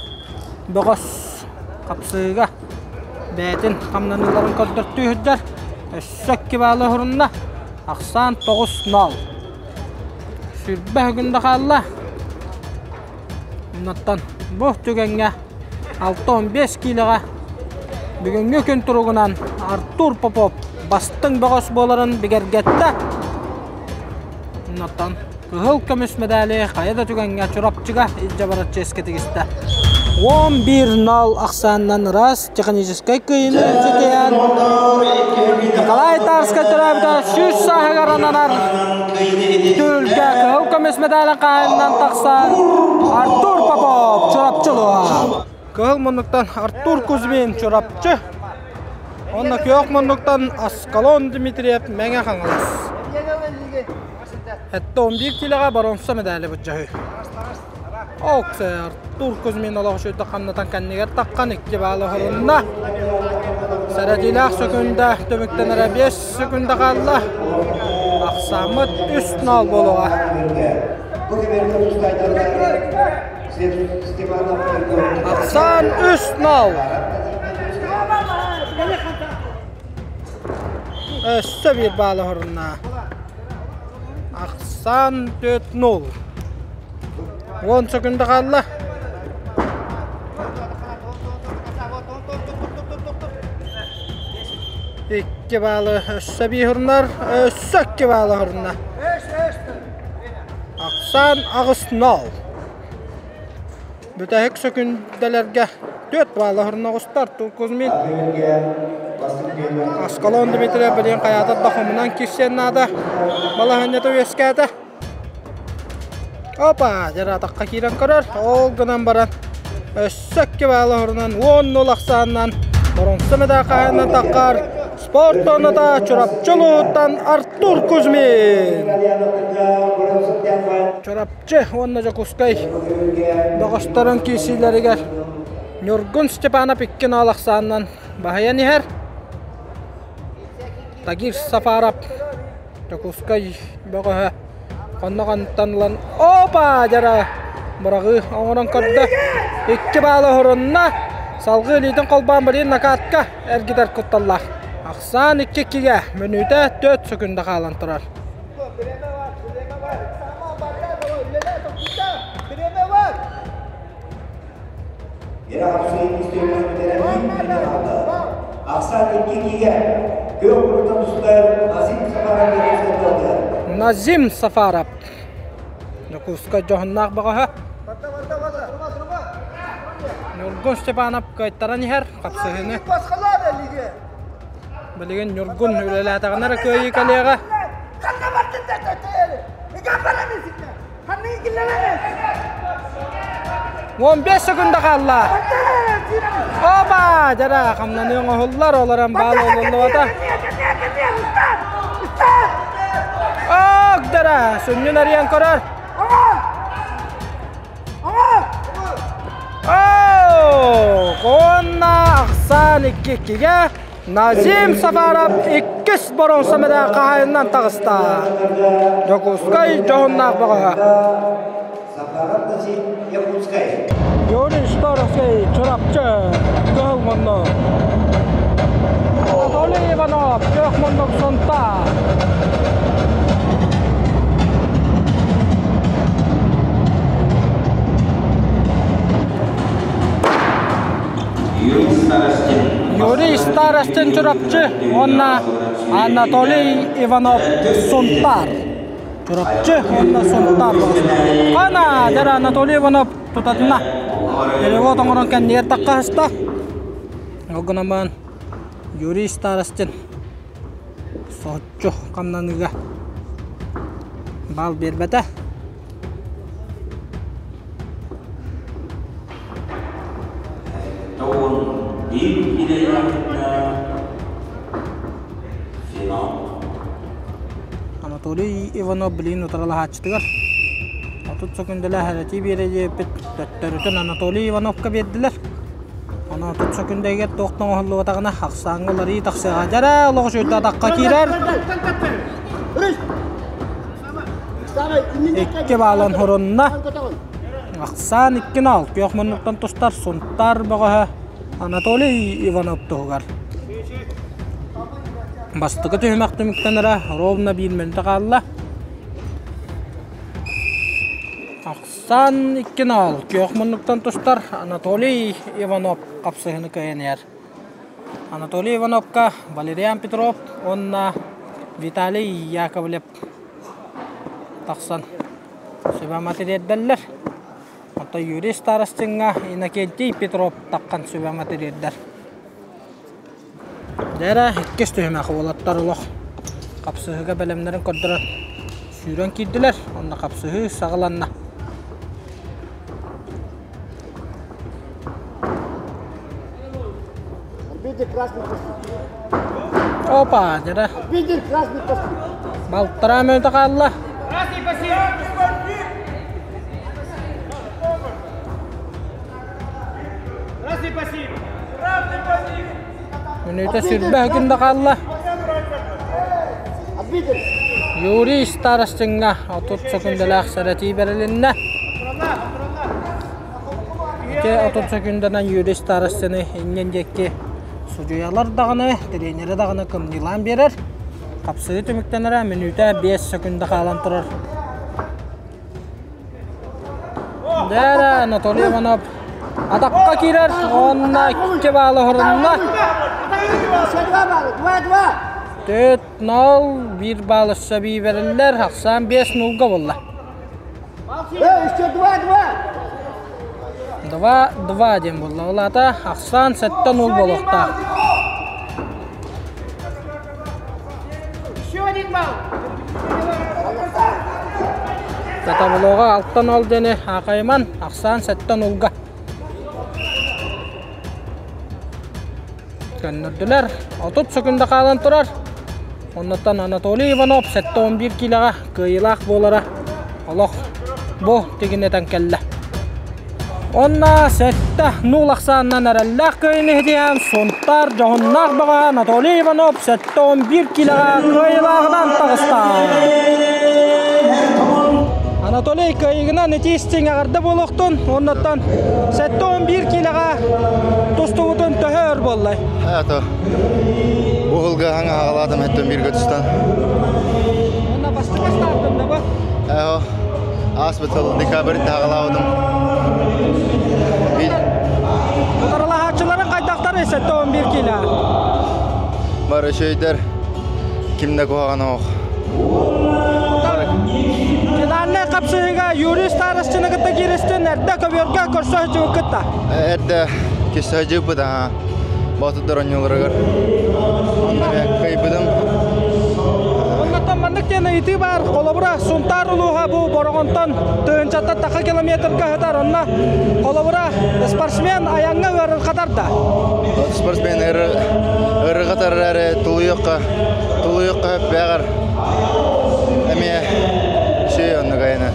Бөҕөс. Хапсыыга бэйэтин хамнаныыларын көрдөртүү сылдьар. Өссө икки баалы уһурунна. Ахсаан 9-0. Сүрбэ күндэ хаалла. Оннуттан бу түгэҥҥэ 6-15 киилэҕэ бүгүҥҥү күн туругунан Артур Попов бастыҥ бөҕөс буоларын бигэргэттэ. Оннуттан кыһыл көмүс мэдээли хайа да түгэҥҥэ Чурапчыга илдьэ барар чиэскэ тигистэ. 11-0 ахсаанынан ыраас техническэй кыайыыны ситиһэн Николай Тарскай төрөөбүтэ 100 сааһыгар ананар түһүлгэ кыһыл көмүс мэдээлин хаһаайынынан тахсар Артур Попов Чурапчы улууһа. Кыһыл муннуктан Артур Кузьмин Чурапчы уонна күөх муннуктан Аскалон Дмитриев Мэҥэ Хаҥалас. Этте 11 киилэҕэ боруонса мэдээли былдьаһыы. Оксер Артур Кузьмин олох үчүгэй хамнатан кэннигэр таххан икки баалы оһорунна. Сэрэтиилээх сөкүндэ түмүктэнэрэ 5 сөкүндэ хаалла. Ахсааммыт 3-0 буолуоҕа. Ахсаан 3-0. Өссө биир баалы оһорунна. Ахсаан 4-0. 10 секунда хаалла. Икки баалы өссө биир хурунар, өссө икки баалы хурунна. Ахсаан 8-0. Бүтэһик сөкүндэлэргэ 4 баалы хурунна оҕустар Кузьмин. Аскалон Дмитриев билигин хайаатар да хомунан киирсиэн наада. Балаһыанньата үөскээтэ. Опа, дьэ атахха киирэн көрөр. Ол гынан баран өссө икки баалы оһорунан 10-0 ахсаанынан боруонса медаль хаһаайынынан таххар спорт тонната Чурапчы улууһуттан Артур Кузьмин. Чурапчы уонна Дьокуускай бөҕөстөрүн киирсиилэригэр Ньургун Степанов 2-0 ахсаанынан баһыйан иһэр. Тагир Сафаров Дьокуускай бөҕөһө хонноҕонтон ылан опа дьара быраҕыы оҥорон көрдө. Икки баалы оһорунна. Салгыы илиитин холбоон билигин накатка эргитэр кутталлаах. Ахсаан икки-иккигэ мүнүүтэ 4 сөкүндэ хаалан турар. Назим Сафаров Дьокуускай дьоһуннаах бөҕөһө Ньургун Степанов кыайтаран иһэр хапсыһыыны билигин Ньургун үлэлээтэҕинэ эрэ кыайыы кэлиэҕэ 15 секунда хаалла. Оба! Дьара хамнаныы оҥоһуллар, олорон баал олуллубата. Ок, дара, сүнньүн арыйан көрөр. Оо, уонна ахсаан икки-иккигэ Назим Сафаров иккис боруонса мэдээ хаһаайынынан таҕыста. Дьокуускай дьоһуннаах бөҕөһө. Юрий Старовский, Чурапчы, Кыһыл муннук. Анатолий Иванов, Күөх муннук Сунтаар. Юрий Старостин Чурапчы уонна Анатолий Иванов Сунтаар. Чурапчы уонна Сунтаар. Хана дьэ Анатолий Иванов тутатына перевод оҥорон кэннигэр таххаһыста. Ол гынан баран Юрий Старостин соһуччу хамнаныыга баал биэрбэтэ. Анатолий Иванов билигин утарылаһааччытыгар 30 сөкүндэлээх эрэтии биэрэ диэбиппит төттөрүтүн Анатолий Ивановка биэрдилэр. Онон 30 сөкүндэйигэр туох да оҥоһуллубатаҕына ахсааҥҥа уларыйыы тахсыаҕа. Дьэрэ олох үчүгэй атахха киирэр. Икки баалан хорунна. Ахсаан 2-0. Күөх муннуктан тустар Сунтаар бөҕөһө. Анатолий Иванов туһугар. Бастакы түһүмэх түмүктэнэрэ ровно биир мүнүүтэ хаалла. Ахсаан 2-0 күөх муннуктан тустар Анатолий Иванов хапсыһыыны кыайан иһэр. Анатолий Ивановка Валериан Петров уонна Виталий Яковлев тахсан сүбэ-ама тириэрдэллэр. Оттон Юрий Старостиҥҥа Иннокентий Петров таххан сүбэ-ама тириэрдэр. Дьэ иккис түһүмэх уолаттар олох хапсыһыыга бэлэмнэрин көрдөрөн сүүрэн киирдилэр. Онно хапсыһыы саҕаланна. Опа, дьэ Балтараа мүнүүтэ хаалла. Мүнүүтэ сүрбэ күн да хаалла. Юрий Старостиҥҥа 30 сөкүндэлээх сэрэтии бэрилиннэ. Ити 30 сөкүндэнэн Юрий Старостины иннин диэки судьуйалар даҕаны, тренерэ даҕаны кымньыылаан биэрэр. Хапсыы түмүктэнэрэ мүнүүтэ 5 сөкүндэ хаалан турар. Дээрэ Анатолий Иванов атахха киирэр уонна икки баалы оһорунна. 4-0 биир баал өссө эбии бэриллэр. Ахсаан 5-0-га буолла. 2-2 диэн буолла. Ол аата ахсаан 7-0 буолуохтаах. Татабылоҕа 6-0 диэни аахайыман, ахсаан 7-0-га көннөрдүлэр. 30 секунда хаалан турар. Оннуттан Анатолий Иванов 71 киилэҕэ кыайыылаах буолара олох бу тигинэтэн кэллэ. Онно 7-0 ахсаанынан эрэллээх кыайыыны иһитиһэн Сунтаар дьоһуннаах бөҕө Анатолий Иванов 71 киилэҕэ кыайыылааҕынан таҕыста. Анатолий кыайыыгынан итии истиҥ эҕэрдэ буолуохтун. Оннуттан 71 киилэҕэ тустубутун төһө өр буоллай? Это бу сылга хаҥа хаҕалаатым эттэн бииргэ тустан. Онно бастакы стартым да бу? Эho, ааспыт сыл декабрь хаҕалаабытым. Утарылаһааччыларын хайдахтарый 71 киилэ? Бары үчүгэйдэр, ким да куһаҕана ох. Финальнай хапсыһыыга Юрий Старостины кытта кииристин, эрдэ көбүөргэ көрсө сылдьыбыккыт да? Эрдэ кисе сылдьыбыт аха. Боотурдар оонньууларыгар. Онно эмиэ кыайбытым. Оннуттан маннык диэн ыйытыы баар. Холобура, Сунтаар улууһа бу Бороҕонтон тыһыынчаттан тахха километрга сытар. Онно холобура, спортсмен айаҥҥа ыарырҕатар да? Спортсмен ыарырҕатар эрээри тулуйуохха, тулуйуохха сөптөөҕөр эмиэ үчүгэй оннук айана.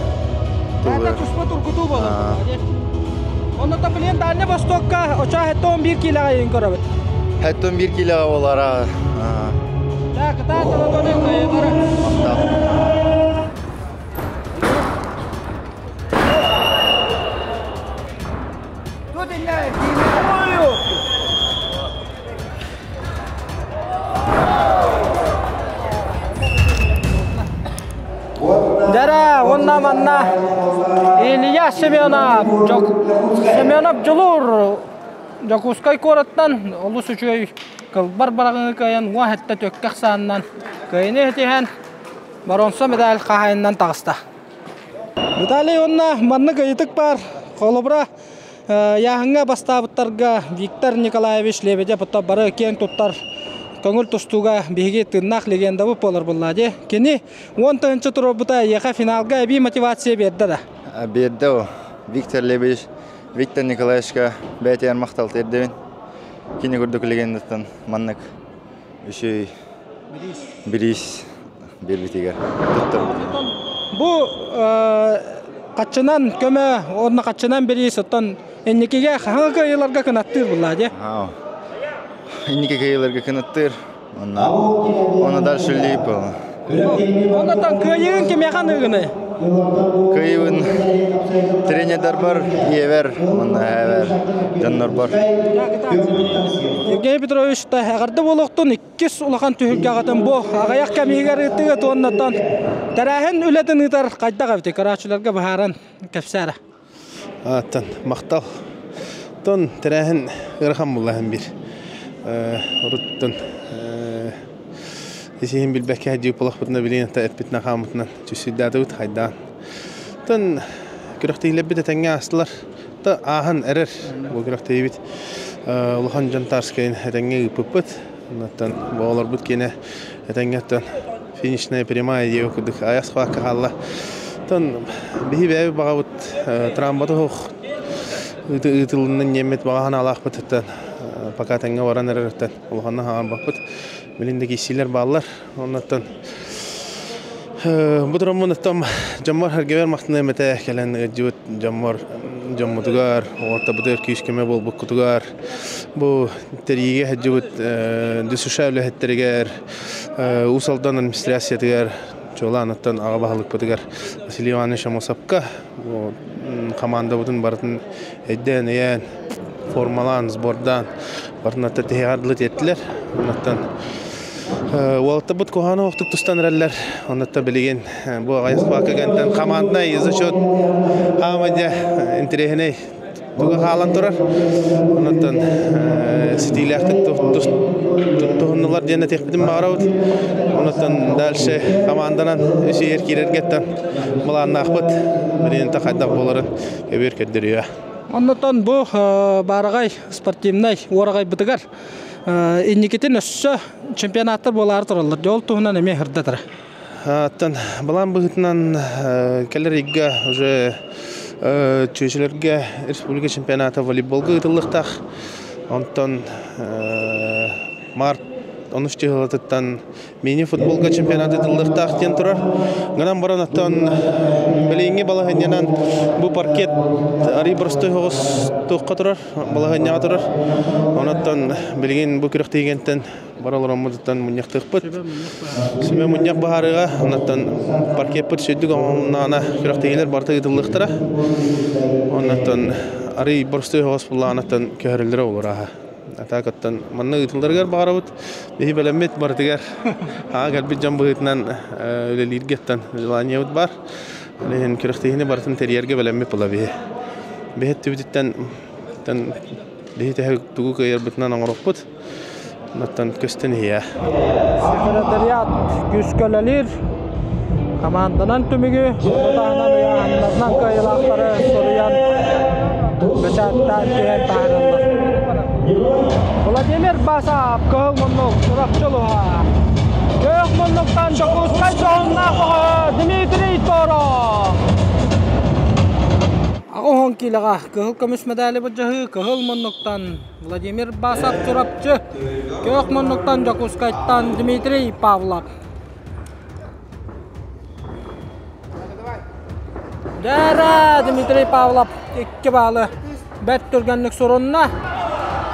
Это туспа тургутуу буолар. Онно билин Дальний Востокка очоо 71 киилэҕэ иһин көрөбүт. 71 киилэҕэ буолара. Так, кытаат Анатолий кыайыылары. Дара, онна манна Илья Семенов, Семенов Дьулуур Дьокуускай куораттан олус үчүгэй кылбар бараҕыҥы кыайан уон сэттэ төккөх саанынан кыайыны ситиһэн боруонса медаль хаһаайынынан таҕыста. Виталий уонна маннык ыйытык баар. Холобура, Ыйааһыҥҥа бастаабыттарга Виктор Николаевич Лебедев бары киэн туттар көҥүл тустууга биһиги тыыннаах легендабыт буолар буоллаа дии. Кини 10 тыһыынча туруорбута эйиэхэ финалга эбии мотивация биэрдэ да? Биэрдэ о. Виктор Лебедев Виктор Николаевичка бэйэтигэр махтал тиэрдэбин. Кини курдук легендаттан маннык үчүгэй бириис биэрбитигэр туттарбыт. Бу хаччынан көмө уонна хаччынан бириис оттон инникигэ хаһан кыайыыларга кынаттыыр буллаа дии. Инники кыайыыларга кынаттыыр. Онно онно дальше лип. Оннотон кыайыыгын кимиэхэ аныыгыный? Кыйыбын тренердарбар, ийэбэр, уонна эһээбэр, дьоннорбор. Евгений Петрович эҕэрдэ буолуохтун иккис улахан түһүлгэҕитин бу аҕыйах кэмигэр ыытыгыт уоннаттан тэрээһин үлэтин ыытар хайдах эбитий көрөөччүлэргэ быһааран кэпсээрэ. Аттан махтал. Тон тэрээһин ыарахан буллаһын бир. Уруттан исиһин билбэккэ дьыыппалахпытына билигин эппитинэн хааммытынан түсүйдаатыбыт хайдаан. Тон күрэхтэһиилэрбит этэҥҥэ аастылар. Та ааһан эрэр бу күрэхтэһиибит улахан дьон таарскайын этэҥҥэ ыыппыппыт. Оннуттан оҕолорбут киэнэ этэҥҥэ финишная прямая диэбит курдук айас хаакка хаалла. Оттон биһи бэйэбит баҕабыт трамбаты суох ыытылыннын диэммит баҕа санаалаахпытыттан пока тэҥҥэ баран эрэртэн улаханна хаалбаппыт. Билин да киирсиилэр бааллар. Оннуттан бу тураммын оттон дьоммор сэргэбэр махтаныам этэ кэлэн ыалдьыбыт дьоммор дьоммутугар уолаттарбытыгар күүс-көмө буолбуккутугар бу тэрийиигэ сылдьыбыт ДСШ үлэһиттэригэр Уус Алдан администрациятыгар чуолаан оттон аҕа баһылыкпытыгар Василий Иванович Амосовка хамаандабытын барытын өйдөөн-өйөөн формалаан, сбордаан барытын тиһэҕэр дылы тиэртилэр. Оннуттан уолаттарбыт куһаҕаны оһохтук тустан эрэллэр. Оннуттан билигин бу аҕыйах баакка кэнтэн команднай зачет хаама дьэ интэриэһинэй туга хаалан турар. Оннуттан ситиилээхтик туһуннулар диэн этиэхпитин баҕарабыт. Оннуттан дальше команданан үс иһэр киирэргэттэн былааннаахпыт. Билигин хайдах буоларын көбүөр көрдөрүө. Оннотон бу баараҕай спортивнай уораҕайбытыгар инникитин өссө чемпионаттар буолаары тураллар. Дьол туһунан эмиэ сырдатара. Оттон былаан быһыытынан кэлэр ыйга уже чүөчүлэргэ республика чемпионата волейболга ыытыллыахтаах. Онтон март онус чыһылатыттан мини-футболга чемпионат ыытыллыахтаах диэн турар. Гынан баран оттон билиҥҥи балаһыанньанан бу паркет арый боростуой соҕус туохха турар, балаһыанньаҕа турар. Онон билигин бу күрэхтэһиигэнтэн бара олороммутуттан мунньахтыахпыт. Сүбэ мунньах быһаарыыга оннуттан паркеппыт сүрдүк оҥоһуннаҕына күрэхтэһиилэр барыта ыытыллыахтара. Оннуттан арый боростуой соҕус буллаҕынаттан көһөрүллэрэ буолар ааһа. Атаакаттан манна ыытылларыгар баҕарабыт. Биһи бэлэммит барытыгар аҕа кэлбит дьон быһыытынан үлэлииргэттэн желаниебыт бар. Билигин күрэхтэһиини барытын тэрийэргэ бэлэммит була биһи. Биһи өттүбүтүттэн биһи төһө тугу кыайарбытынан оҥоруохпут. Оттон көстөн иһиэ. Секретариат күүскэ үлэлиир. Команданан түмүгү таһынан ыйааһыннарынан кыайыылаахтары суруйан бэчээттээн түһэн таһаараллар. Владимир Басов кыһыл муннук Чурапчы улууһа. Күөх муннуктан Дьокуускай дьоһуннаах оҕо Дмитрий Торов. Аҕыс киилэҕэ кыһыл көмүс медали былдьаһыы кыһыл муннуктан Владимир Басов Чурапчы, Күөх муннуктан Дьокуускайтан Дмитрий Павлов. Дээрэ Дмитрий Павлов икки баалы бэрт түргэнник сурунна.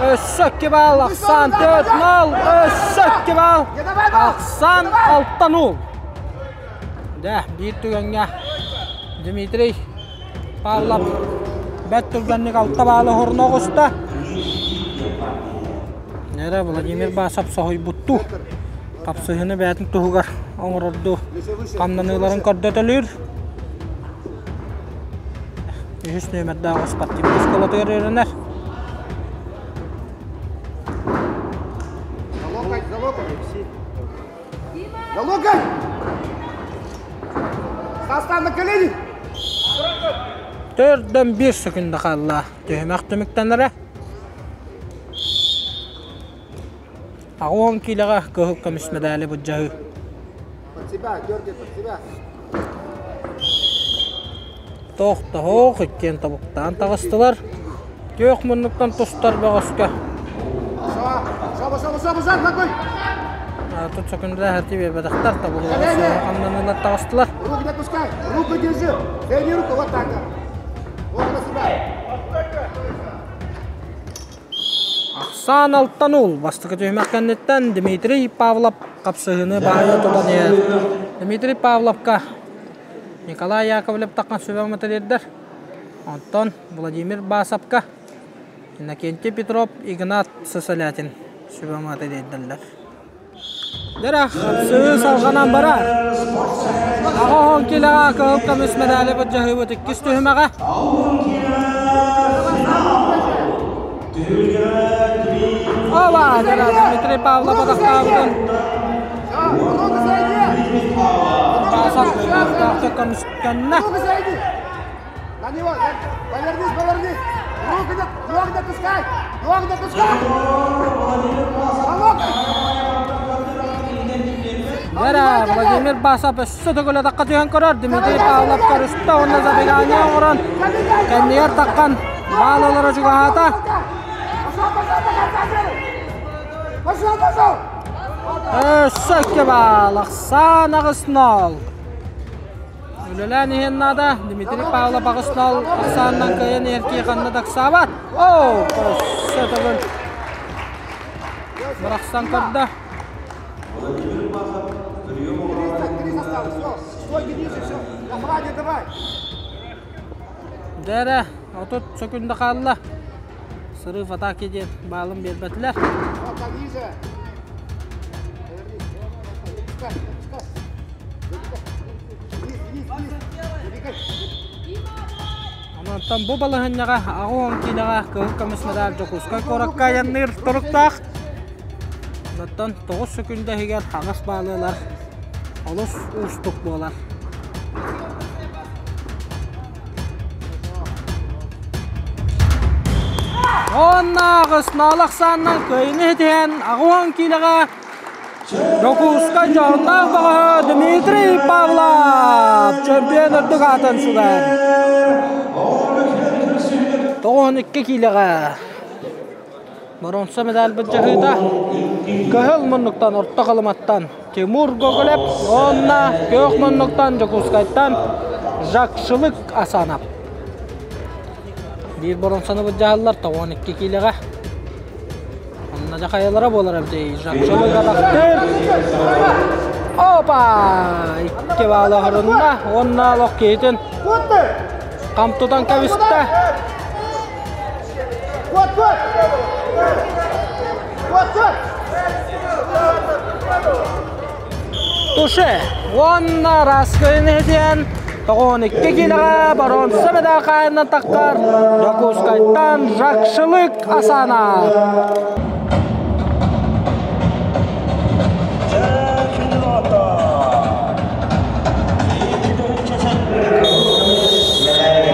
Өссө икки баал ахсаан 4-0, өссө икки баал ахсаан 6-0. Дэ, биир түгэҥҥэ Дмитрий Павлов бэрт түргэнник алта баалы оһоруна оҕуста. Нера Владимир Басов соһуйбуттуу хапсыһыыны бэйэтин туһугар оҥорордуу хамнаныыларын көрдөтөлүүр. Үһүс нүөмэрдээх спортивнай оскуолатыгар үөрэнэр. За локоть! Состав на колени! Төрдөн биир секунда хаалла. Түһүмэх түмүктэнэрэ. 80 киилэҕэ кыһыл көмүс медали былдьаһыы. Под себя, дергай под себя. Тохтоһуох иккиэн тобуктаан таҕыстылар. Күөх муннуктан тустар бөҕөскө. Тут сөкүндэ хати биэрбэтэхтэр табыллыбат хамнаныылар таҕыстылар. Руку не отпускай! Руку держи! Дай руку, вот так. Вот на себя. Ахсаан алтан уул бастакы түһүмэх кэнниттэн Дмитрий Павлов хапсыһыыны баайа тутан иһэр. Дмитрий Павловка Николай Яковлев таххан сүбэ матырыйдар. Онтон Владимир Басовка Иннокентий Петров, Игнат Сысолятин сүбэ матырыйдаллар. Дэрэх, сыы салҕанан барар. Аҕа оһон килэҕэ кыһыл көмүс медали былдьаһыыбыт иккис түһүмэҕэ. Оба, дэрэ Дмитрий Павлов атахтаабытын көмүскэннэ. На него, повернись, повернись. Руку не, ногу не отпускай, ногу не отпускай. Дэрэ, Владимир Басов өссө төгүл атахха түһэн көрөр. Дмитрий Павлов көрүстэ уонна забегание оҥорон кэннигэр таххан баал олоро чугаһаата. Пошел, пошел! Өссө икки баал, ахсаан аҕыс нол. Үлэлээн иһэн наада. Дмитрий Павлов аҕыс нол ахсаанынан кыайан иһэр киһи ханна да ыксаабат. Оо, өссө төгүл бырахсан көрдө. Дэрэ, 30 сөкүндэ хаалла. Срыв атаки диэн баалын биэрбэтилэр. Онтон бу балаһынньаҕа 80 киилэҕэ кыһыл көмүс медаль Дьокуускай куоракка айанныыр туруктаах. Онтон 9 сөкүндэ иһигэр хаҥас баалыылар олус уустук буолар. Уонна аҕыс ахсаанынан кыайыыны ситиһэн 80 киилэҕэ Дьокуускай дьоһуннаах бөҕөһө Дмитрий Павлов чемпион үрдүк аатын сүгэр. 92 киилэҕэ боруонса медаль былдьаһыыта кыһыл муннуктан Орто Халыматтан Тимур Гоголев уонна күөх муннуктан Дьокуускайтан Жакшылык Асанов. Биир боруонсаны былдьаһаллар 92 киилэҕэ. Онно дьэ хайалара буолар эбитий? Жакшылык атахтыыр. Опа! Икки баалы оһорунна уонна олох киһитин хам тутан кэбистэ. Туше уонна Раскайын иһитиэн 92 киилэҕэ боруонса медаль хаайынан таххар Дьокуускайтан Жакшылык Асана.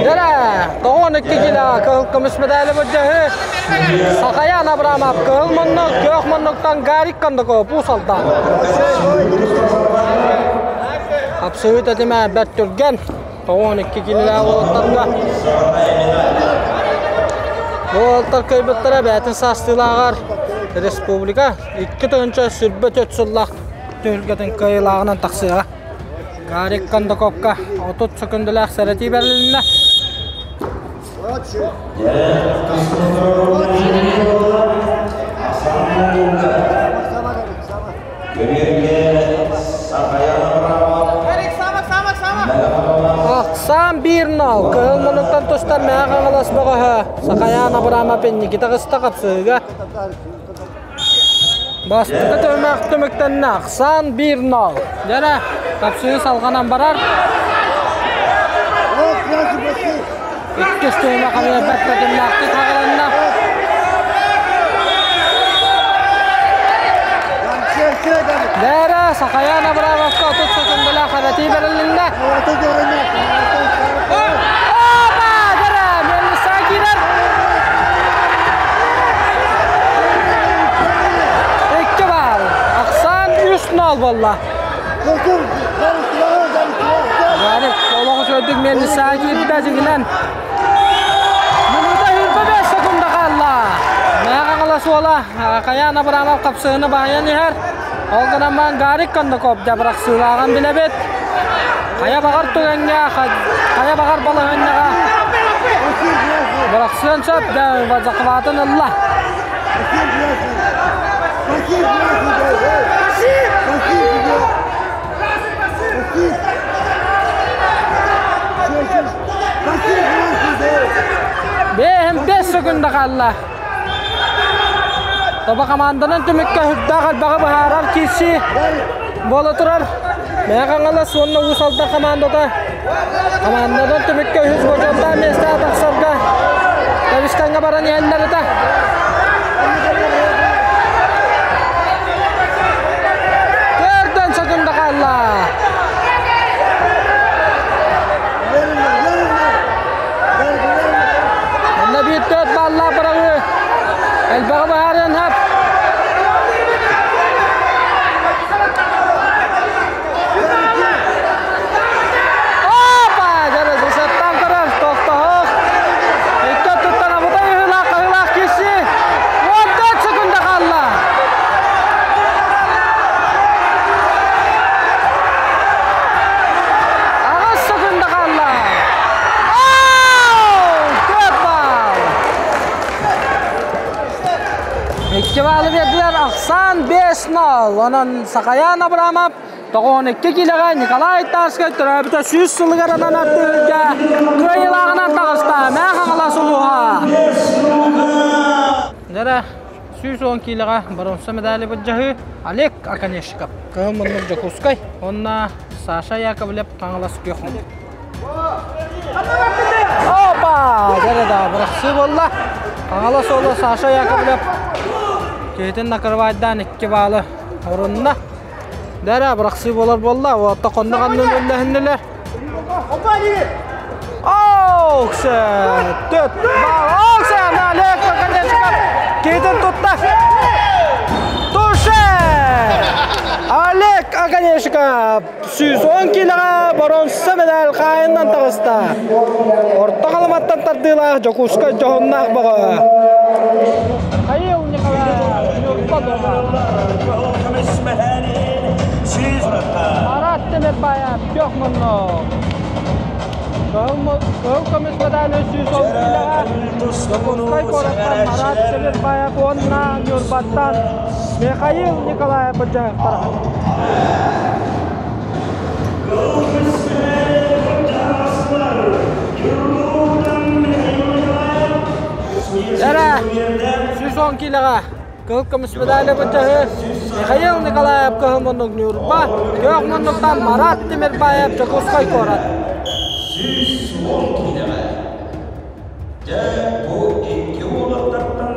Дэрэ, 92 кило кыһыл көмүс медали былдьаһы Сахаян Абрамов кыһыл муннук, күөх муннуктан Гарик Кондаков Уус Алдан. Хапсыһыы тэтимэ бэрт түргэн. 92 килэлээх уолаттарга. Бу уолаттар кыайбыттара бэйэтин саастыылааҕар республика 2024 сыллаах түһүлгэтин кыайыылааҕынан тахсыаҕа. Гарик Кондаковка 30 сөкүндэлээх сэрэтии бэрилиннэ. Ахсаан 1-0. Кыһыл муннуктан тустар Мэҥэ Хаҥалас бөҕөһө Сахайаан Абрамов инники таҕыста хапсыһыыга. Бастакы түһүмэх түмүктэннэ. Ахсаан 1-0. Дьэрэ, хапсыһыы салҕанан барар. Иккис түһүмэх эмиэ бэрт тэтимнээхтик хаҕыланна. Дээрэ, Сахаян Абрамовка 30 секундалаах эбэтии бэрилиннэ. Опа! Дэрэ, Мелиса киирэр. Икки баал. Ахсаан 3-0 буолла. Гарик олоҕу үчүгэйдик Мелиса киирдэ дьиҥинэн. Минута 25 секунда хаалла. Мэҥэ Хаҥалас уола Хайаан Абрамов хапсыһыны баһыйан иһэр. Ол гынан баран Гарик Кондаков дьэ бырахсыылааҕын билэбит. Хайа баҕар түгэҥҥэ, хайа баҕар балаһыанньаҕа бырахсыан сөп, дьэ захватын ылла. секунда хаалла. Тоба команданан түмүккэ үрдээх элбэҕи быһаарар киирсии буола турар. Мэҥэ Хаҥалас уонна Уус Алдан командата команданан түмүккэ үһүс бочуоттаах миэстэҕэ тахсарга Тэбистаҥҥа баран иһэллэр этэ. Төрдөн секунда хаалла. Онно биир төрт баллаах быраҕыы. Элбэҕи быһаарыан сөп. Опа! Дьэ, сыттан көрөр, тохтоһох. Икки өттүттэн абытай ыһыылаах, хаһыылаах киирсии. 14 секунда хаалла. Аҕыс секунда хаалла. Төрт балл. Икки баллы бердилер. Ахсаан 5-0. Онон Сахаян Абрамов 92 киилэҕэ Николай Тарскай төрөөбүтэ 100 сылыгар ананар түһүлгэ кыайыылааҕынан таҕыста. Мэҥэ Хаҥалас улууһа. Дьэрэ 110 киилэҕэ боруонса медали былдьаһыы Олег Оконешников, Кыһыл муннук Дьокуускай уонна Саша Яковлев Хаҥалас күөх муннук. Опа! Дьэрэ да бырахсыы буолла. Хаҥалас уола Саша Яковлев киһитин накрывайдаан икки баалы орунна. Дэрэ бырахсыы буолар буолла. Уотта хонно ханнын үллэһиннилэр. Оксе! Төт! Оксе! Олег Оконешников киһитин тутта. Туше! Олег Оконешников 110 килоҕа боруонса медаль хаайынан таҕыста. Орто Халыматтан тардыылаах Дьокуускай дьоһуннаах бөҕө. Михаил Николаев, Ньурба Марат Темирбаев, күөх муннук. Кыһыл көмүс медали 110 килоҕа Дьокуускай куораттан Марат Темирбаев уонна Ньурбаттан Михаил Николаев былдьаһыктара. Эрэ 110 килоҕа кыһыл көмүс медали былдьаһыы Михаил Николаев кыһыл муннук Ньурба, күөх муннуктан Марат Тимирбаев Дьокуускай куорат. 110 килоҕа. Дьэ, бу икки уолаттартан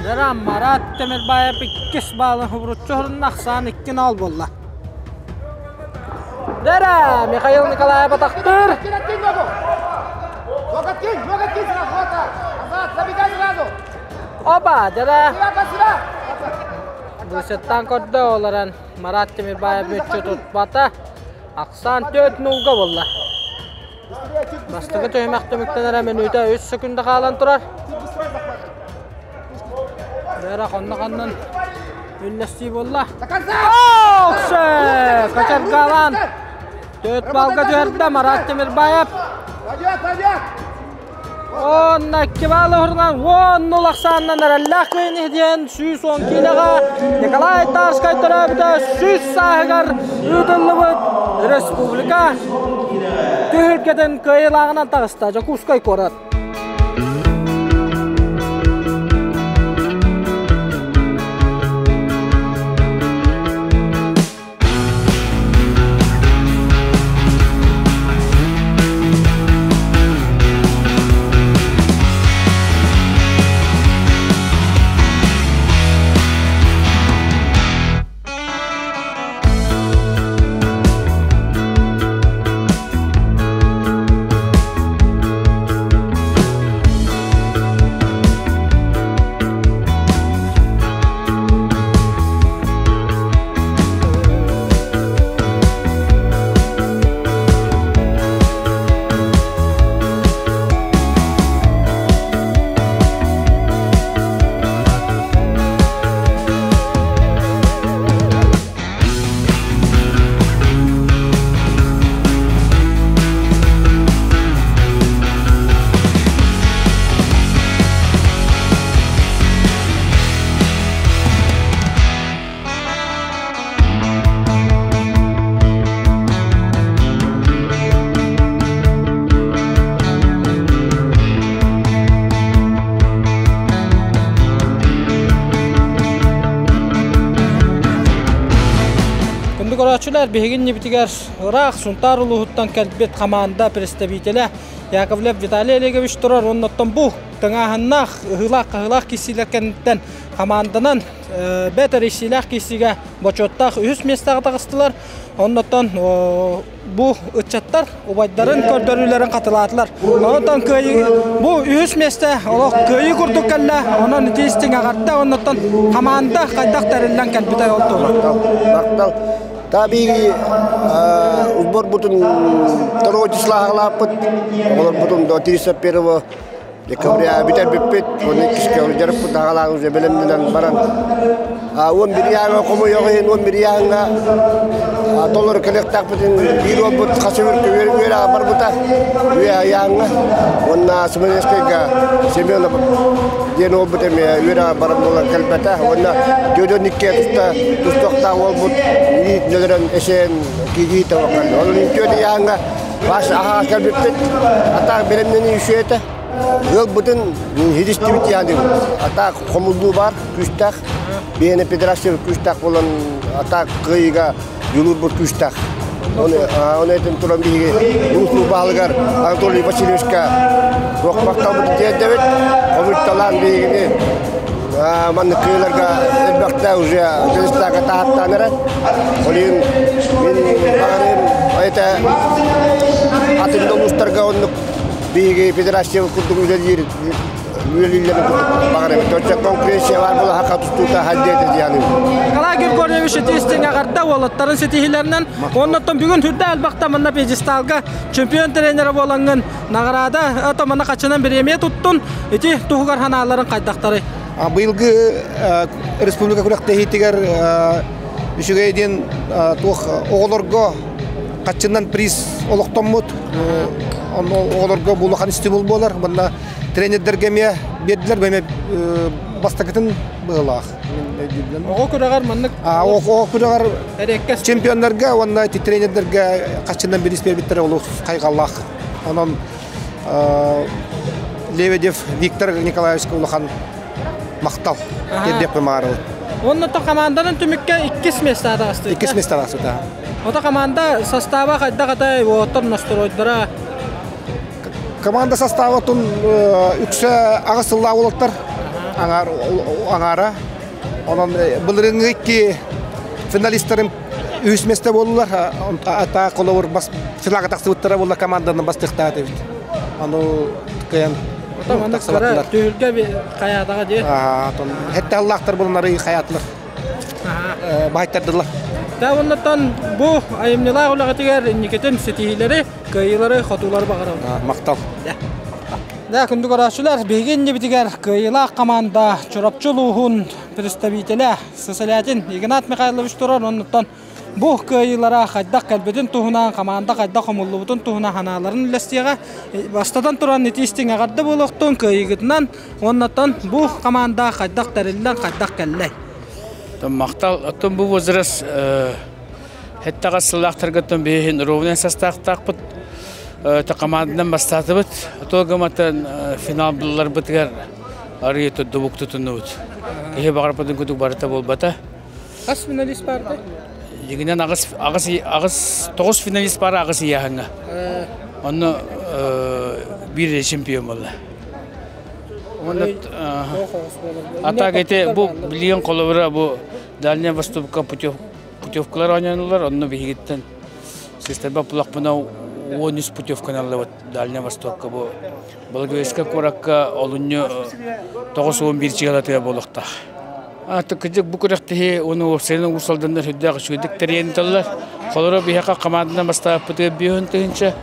Дара Марат Темирбаев иккис баалын хубуруччу хорунна ахсаан 2-0 буолла. Дара Михаил Николаев атахтыыр. Опа, дара. Бысыттан көрдө олорон Марат Темирбаев мүччү тутпата. Ахсаан 4-0 буолла. Бастакы түһүмэх түмүктэнэрэ мүнүүтэ 3 секунда хаалан турар. Бэра хонно-хоннон үллэстии буолла. Оксе! Кочергалан төрт балга түһэрдэ Марат Тимирбаев. Онна икки баалы уһурунан уон нул ахсаанынан эрэллээх кыайын иһдиэн 110 киилэҕэ Николай Тарскай төрөөбүтэ 100 сааһыгар ыытыллыбыт республика түһүлгэтин кыайыылааҕынан таҕыста Дьокуускай куорат. Биһиги иннибитигэр ыраах Сунтаар улууһуттан кэлбит хамаанда представителэ Яковлев Виталий Олегович турар. Оннуттан бу тыҥааһыннаах, ыһыылаах-хаһыылаах киирсиилэр кэнниттэн хамаанданан бэт эрийсиилээх киирсиигэ бочуоттаах үһүс миэстэҕэ таҕыстылар. Оннуттан бу ыччаттар убайдарын көрдөрүүлэрин хатылаатылар. Онтон кыайыы бу үһүс миэстэ олох кыайыы курдук кэллэ. Онон ити истиҥ аҕарда. Оннуттан хамаанда хайдах тэриллэн кэлбитэ ол туһунан. Махтал. Табиги сборбутун второго числа аҕалааппыт. Оҕолорбутун до 31 декабря бүтэрбиппит. Оны иккискэ дьарыппыт аҕалаан уже бэлэмнэнэн баран. 11 яҥа хомойоҕу иһин 11 яҥа толору кэлиэхтаахпытын биир уолбут хасыбыр үөрэҕэ барбыта үө яҥа. Уонна Смоленскайга Семенов диэн уолбут эмиэ үөрэҕэ баран буолан кэлбэтэ. Уонна Дьодон икки туста тустуохтаах уолбут Иит нөлөрөн эсен киирии табакан. Ол түөт яҥа Баш аһаа кэлбиппит. Атаак бэлэмнэнии үчүөтэ. Ыалбытын хидистибит яны. Атаак хомуллуу бар, күүстээх. Биһиэнэ федерация күүстээх болон атаак кыайыыга дьулуурбут күүстээх. Оны этин туран биһиги улуус баһылыгар Анатолий Васильевичка махталбыт тиэрдэбит. Хомуйталаан биһигини маннык кыыларга элбэхтэ уже дьарыстаака таһаттаан эрэр. Ол иһин мин баҕарыым это атын да улуустарга оннук биһиги федерация курдук үлэлиир үлэлииллэрин курдук баҕарабыт. Оччо конкуренция бар була хака тустуута халдиэте дианым. Николай Григорьевич итиистиҥ аҕарда уолаттарын ситиһилэринэн оннуттан бүгүн хүрдэ элбэхтэ манна пьедесталга чемпион тренера буолаҥҥын наҕараада ото манна хачынан бириэмийэ туттун ити туһугар ханааларын хайдахтарый? Быйылгы республика күрэхтэһиитигэр үчүгэй диэн туох оҕолорго хаччынан приз олохтоммут. Онно оҕолорго бу улахан стимул буолар. Манна тренердэргэ эмиэ биэрдилэр эмиэ бастакытын быһыылаах. Оҕо күрэҕэр маннык оҕо күрэҕэр чемпионнарга уонна тренердэргэ хаччынан бириис биэрбиттэрэ олус хайҕаллаах. Онон Лебедев Виктор Николаевичка улахан махтал тиэрдиэхпин баҕарабын. Уонна то команданын түмүккэ иккис место таҕысты. Иккис место таҕысты. Ото команда состава хайдах атай уоттар настройдара? Команда состава тун үксэ аҕыс сыллаах уолаттар аҥаара. Онон былырыҥҥы икки финалистарым үһүс месте буоллулар. Ата холобур бас финалга тахсыбыттара буолла команданы бастыхтаат эбит. Ону кыайан тахсыбатылар. Түһүлгэ хайаатаҕа дии. Хэтте аллаахтар булунары хайаатылар. Баайтардылар. Да оннуттан бу айымньылаах үлэҕитигэр инникитин ситиһиилэри, кыайыылары, хотуулары баҕарабын. Махтал. Да, күндү көрөөччүлэр, биһиги иннибитигэр кыайыылаах команда Чурапчы улууһун представителэ Сысолятин Игнат Михайлович турар. Оннуттан бу кыайыылара хайдах кэлбитин туһунан, команда хайдах хомуллубутун туһунан ханааларын үллэстиэҕэ. Бастатан туран ити истиҥ эҕэрдэ буолуохтун кыайыыгытынан, оннуттан бу команда хайдах тэриллэн, хайдах кэллэй? Махтал, оттон бу возраст Хеттаҕас сыллаахтаргыттан биһиһин ровнай састаахтаахпыт. Команданан бастаатыбыт. Туогаматтан финал булларбытыгар арыйы турдубук тутуннубут. Киһи баҕарбытын курдук барыта буолбата. Хас финалист барды? Дьиҥинэн аҕыс, аҕыс, аҕыс, тоҕус финалист баар аҕыс ыйааһыҥҥа. Онно биир чемпион буолла. А так ити бу билигин холобура бу Дальняя Востокка путевкалар оонньонулар, онно биһигиттэн сестрба пулахпына 13 путевканы аллыбыт Дальний Востокка бу Благовещенскай куоракка олунньу 91 чыгалатыга буолуохтаах. Кырдьык бу күрэхтэһии уонна уопсайынан Уус Алданнар сүрдээх үчүгэйдик тэрийэн ыыталлар. Холоро биһиэхэ команданан бастаабыппытыгар 50 тыһыынча,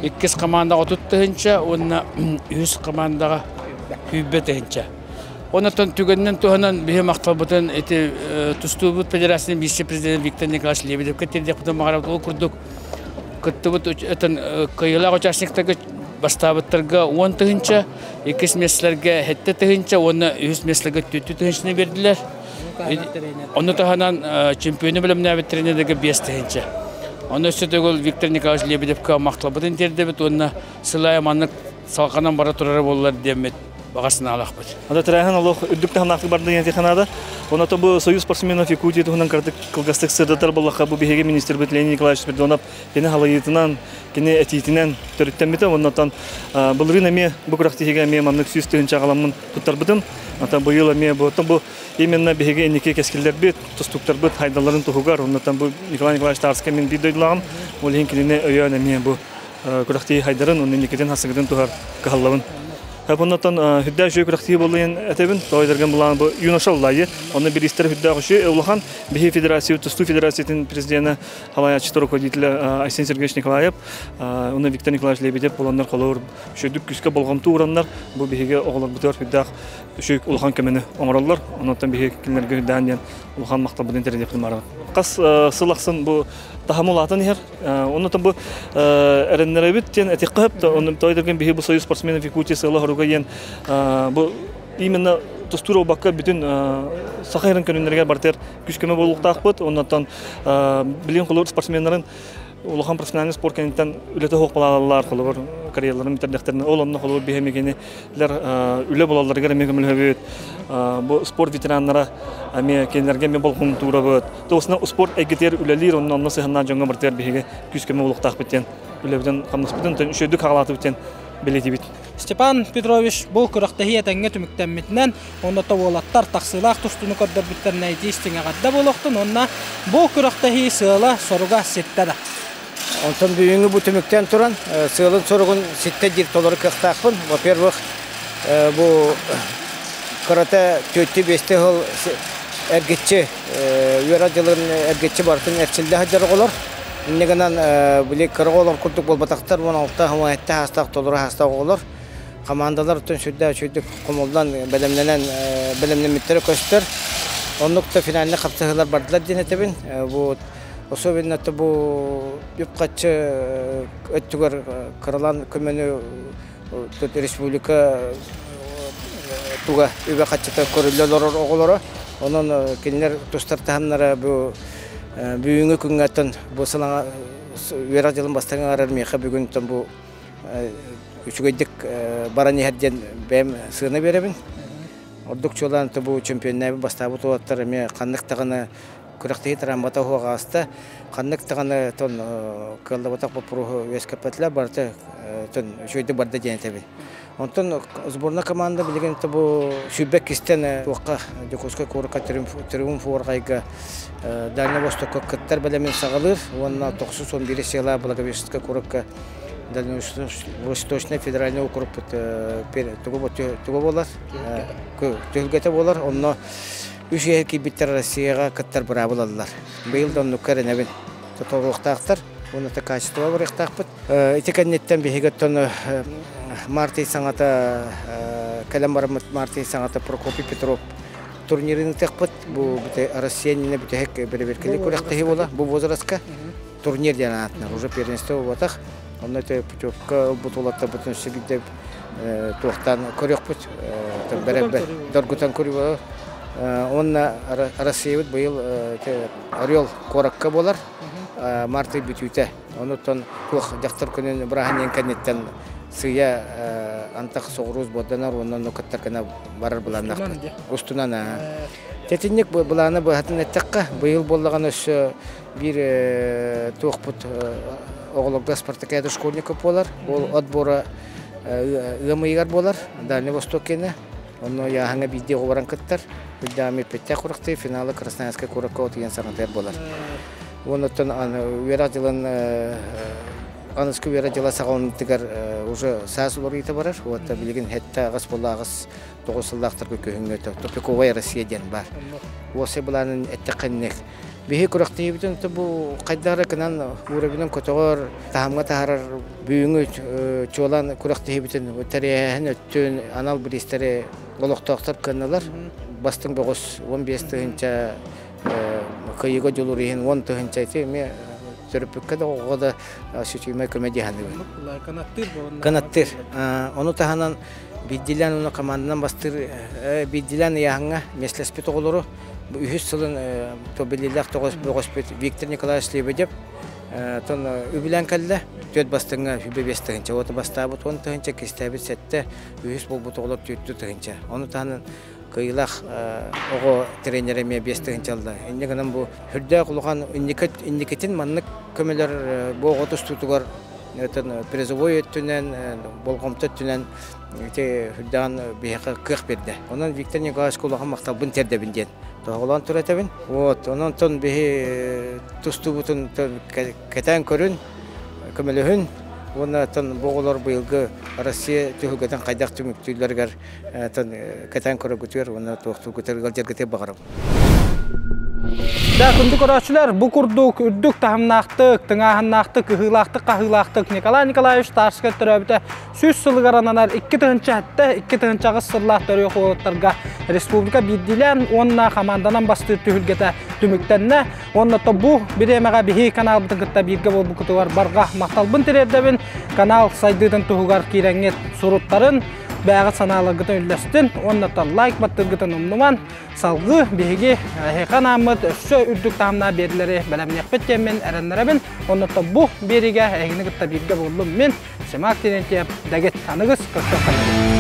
иккис командаҕа 30 тыһыынча уонна үһүс командаҕа 100 тыһыынча. Онон түгэнинэн туһанан биһи махталбытын ити тустуубут федерациятын вице-президент Виктор Николаевич Лебедевкэ тиэрдиэхпитин баҕарабыт. Ол курдук кыттыбыт кыайыылаах участниктарга бастаабыттарга 10 тыһыынча, иккис миэстэлэргэ 7 тыһыынча уонна үһүс миэстэлэргэ 4 тыһыынчаны биэрдилэр. Ону таһынан чемпиону бэлэмнээбит тренердэргэ 5 тыһыынча. Онно өссө төгүл Виктор Николаевич Лебедевкэ махталбытын тиэрдэбит уонна сыл аайы маннык салҕанан бара турара буоллар диэммит. баҕа санаалаахпыт. Анда тэрээһин олох үрдүк таһымнаахтык барда диэн этиэххэ Оното бу Союз спортсменов Якутии туһунан кыратык кылгастык сырдатар буоллахха, бу биһиги министрбит Леонид Николаевич Спиридонов кини халайыытынан, кини этиитинэн төрүттэммитэ. Оннотон былырыын эмиэ бу күрэхтэһиигэ эмиэ маннык 100 тыһыынча аҕаламмын туттарбытым. Онтон быйыл эмиэ бу бу именно биһиги инники кэскиллэрбит, тустууктарбыт хайдалларын туһугар, оннотон бу Николай Николаевич Тарскай мин биир дойдулааҕым, ол иһин кинини өйөөн эмиэ бу күрэхтии хайдарын, онно инникитин хасыгытын туһар кыһаллабын. Оннотон хүддээх үчүгэй күрэхтии буолуйан этэбин. Тоойдорган булаан бу юноша уллайы. Онно биристер хүддээх үчүгэй улахан биһи федерация тустуу федерациятын президенэ халаяччы руководителя Айсен Сергеевич Николаев, уонна Виктор Николаевич Лебедев болоннор холоор үчүгдүк күскэ болҕомто уураннар бу биһиги оҕолорбутугар хүддээх үчүгэй улахан көмөнү оҥороллор. Оннотон биһиги кинилэргэ хүддээн диэн улахан махталбытын тириэрдиэхпин баарабын. Хас сыл ахсын бу таһым улаатан иһэр. Оннотон бу эрэннэрэбит диэн этиэххэ сөп. Онно тойдорген биһи бу Союз спортсменов Якутии сыала хоруга диэн бу именно тустуур буолбакка бүтүн саха сирин көрүннэригэр бартыгар күүс-көмө буолуохтаахпыт. Оннотон билигин холобур спортсменнарын улахан профессиональный спорт кэнниттэн үлэтэ суох балаалалар холобур карьераларын бүтэрдэхтэринэ ол онно холобур биһи эмигинилэр үлэ булалларыгар эмиэ көмөлөһөбүт. Бу спорт ветераннара эмиэ кинилэргэ эмиэ болҕомтуурабыт. Тоҕусунан спорт эйгэтигэр үлэлиир онно онно сыһаннаах дьоҥҥо барытыгар биһиги күүс-көмө буолуохтаахпыт диэн үлэбитин хамнаспытын үчүгэйдик хаҕалаатыбыт диэн бэлиэтиибит. Степан Петрович бу күрэхтэһии этэҥҥэ түмүктэммитинэн, уонна уолаттар тахсыылаах тустууну көрдөрбүттэринэ итии истиҥ эҕэрдэ буолуохтун уонна бу күрэхтэһии сыала-соруга ситтэ да. Онтон бүгүҥҥү бу түмүктэн туран сыалын-соругун ситтэ диир толору кыахтаахпын. Во-первых, бу кырата түөртүү-биэстии сыл эргиччи үөрэх дьылын эргиччи барытын эрчиллэ сылдьар оҕолор. Инньэ гынан били кыра оҕолор курдук буолбатахтар, 16 17 саастаах толору саастаах оҕолор. Хамаандалар оттон сүрдээх үчүгэйдик хомуллан, бэлэмнэнэн, бэлэмнэммиттэрэ көстөр. Оннук да финальнай хапсыһыылар бардылар диэн этэбин. Бу особенно бу үп-харчы өттүгэр кыралаан көмөнү республика туга үбэ-харчыта көрүллэ олорор оҕолоро. Онон кинилэр тустар таһымнара бу бүгүҥҥү күҥҥэ бу сылаҥа үөрэх дьылын бастакы аҥарар миэхэ бүгүн бу үчүгэйдик баран иһэр диэн бэйэм сыана биэрэбин. Ордук чуолаан бу чемпионнааби бастаабыт уолаттар эмиэ ханнык даҕаны күрэхтэһии тарааммата суох ааста. Ханнык даҕаны тон кыаллыбатах боппуруоһу үөскэппэтилэр, барыта тон үчүгэйдик барда диэн этэбин. Онтон сборная команда билигин бу сүүрбэ иккистэн туохха Дьокуускай куоракка Триумф уорҕайга Дальнай Востокка кыттар бэлэмин саҕалыыр уонна 91 сыала Благовещенскай куоракка Дальневосточный федеральный округпут тугу буолар түһүлгэтэ буолар онно үс иһэр киирбиттэр Россияҕа кыттар быраабылаллар. Быйыл да оннукка эрэнэбин. Тоторуохтаахтар уонна качество барыахтаахпыт. Ити кэнниттэн биһиги оттон март ый саҥата кэлэн бараммыт март ый саҥата Прокопий Петров турнирын ыытыахпыт. Бу Россия иннинэ бүтэһик бэрэбиэркэлиир күрэхтэһии буола бу возрастка. Турнир диэн аатынан уже первенство буолбатах. Онно ити путевка ылбыт уолаттарбытын өссө биирдэ туохтаан көрүөхпүт. Доргутан көрүү Уонна Россиябыт быйыл Орел куоракка буолар. Март ый бүтүүтэ. Онуттан туох дьахтар күнүн бырааһынньыгын кэнниттэн сыыйа антах соҕуруус буорданар уонна онно кыттар гына барар былааннаахпыт. Устунан Тэтинник былааны быһатын эттэххэ, быйыл буоллаҕына өссө биир туохпут оҕолорго спартакиада школьников буолар. Ол отбора ыам ыйыгар буолар, Дальний Восток киэнэ. Онно ыйааһыҥҥа биирдии оҕо баран кыттар. Үрдээҕи эппиттээх курактыы финалы Красноярскай куоракка отуйан саҥатыгар буолар. Уоннаттан үөрэх дьылын аныскы үөрэх дьыла саҕаланыытыгар уже саас уларыйыта барар. Вот билигин сэттэ аҕыс буолла аҕыс тоҕус сыллаахтарга күһүҥҥү тупиковая Россия диэн баар. Уопсай былаанын эттэххэ инник. Биһи күрэхтэһиибитин бу хайдах эрэ гынан уровенын көтөҕөр, таһымҥа таһаарар бүгүҥҥү чуолаан күрэхтэһиибитин тэрээһин өттүн анал бириистэри олохтоохтор кыанналар. Бастыҥ бөҕөс 15 тыһыынча кыайыыга дьулуур иһин 10 тыһыынча ити эмиэ төрөппүккэ да оҕоҕо да сүтүмэ көмө дии саныыбын. Кынаттыыр буолан. Кынаттыыр. Ону таһынан биирдиилээн уонна команданан бастыыр биирдиилээн ыйааһыҥҥа миэстэлэспит оҕолору үһүс сылын биллиилээх бөҕөспүт Виктор Николаевич Лебедев Тон үбүлээн кэллэ. Түөрт бастыҥҥа 25 тыһыынча. Уота бастаабыт 10 тыһыынча, иккистээбит сэттэ, үһүс буолбут оҕолор түөртүү тыһыынча. Ону таһынан кыайыылаах оҕо тренерэ эмиэ 5 тыһыынча ылла. Инньэ гынан бу үрдээх улахан инникитин маннык көмөлөр бу оҕо тустуутугар призовой өттүнэн, болҕомто өттүнэн ити үрдээн биһиэхэ кыах биэрдэ. Онон Виктор Николаевичка улахан махталбын тиэрдэбин диэн тоһоҕолоон тура этэбин. Вот, онон биһи тустуубутун кэтээн көрүн, көмөлөһүн уонна бу оҕолор быйылгы Россия түһүлгэтин хайдах түмүктүүллэригэр кэтээн көрөргүтүгэр уонна туохтуургутугар ыалдьаргытыгар баҕарабын. Да, күндү көрөөччүлэр, бу курдук үрдүк таһымнаахтык, тыҥааһыннаахтык, ыһыылаахтык-хаһыылаахтык Николай Николаевич Тарскай төрөөбүтэ 100 сылыгар ананар 2007 2008 сыллаах төрүөх уолаттарга республика биирдиилээн уонна хамаанданан бастыыр түһүлгэтэ түмүктэннэ. Уонна то бу бириэмэҕэ биһи каналбытын кытта бииргэ буолбуккутугар барҕа махталбын тириэрдэбин. Канал сайдыытын туһугар киирэҥҥит суруттарын, бэйэҕит санааларгытын үллэстин уонна то лайк баттыыргытын умнуман. Салгыы биһиги эһиэхэ анааммыт өссө үрдүк таһымнаах биэрилэри бэлэмниэхпит диэммин эрэннэрэбин. Онно бу биэриигэ эһигини кытта бииргэ буоллум мин, Семак Терентьев, дэгит аныгыс көрсүөххэ.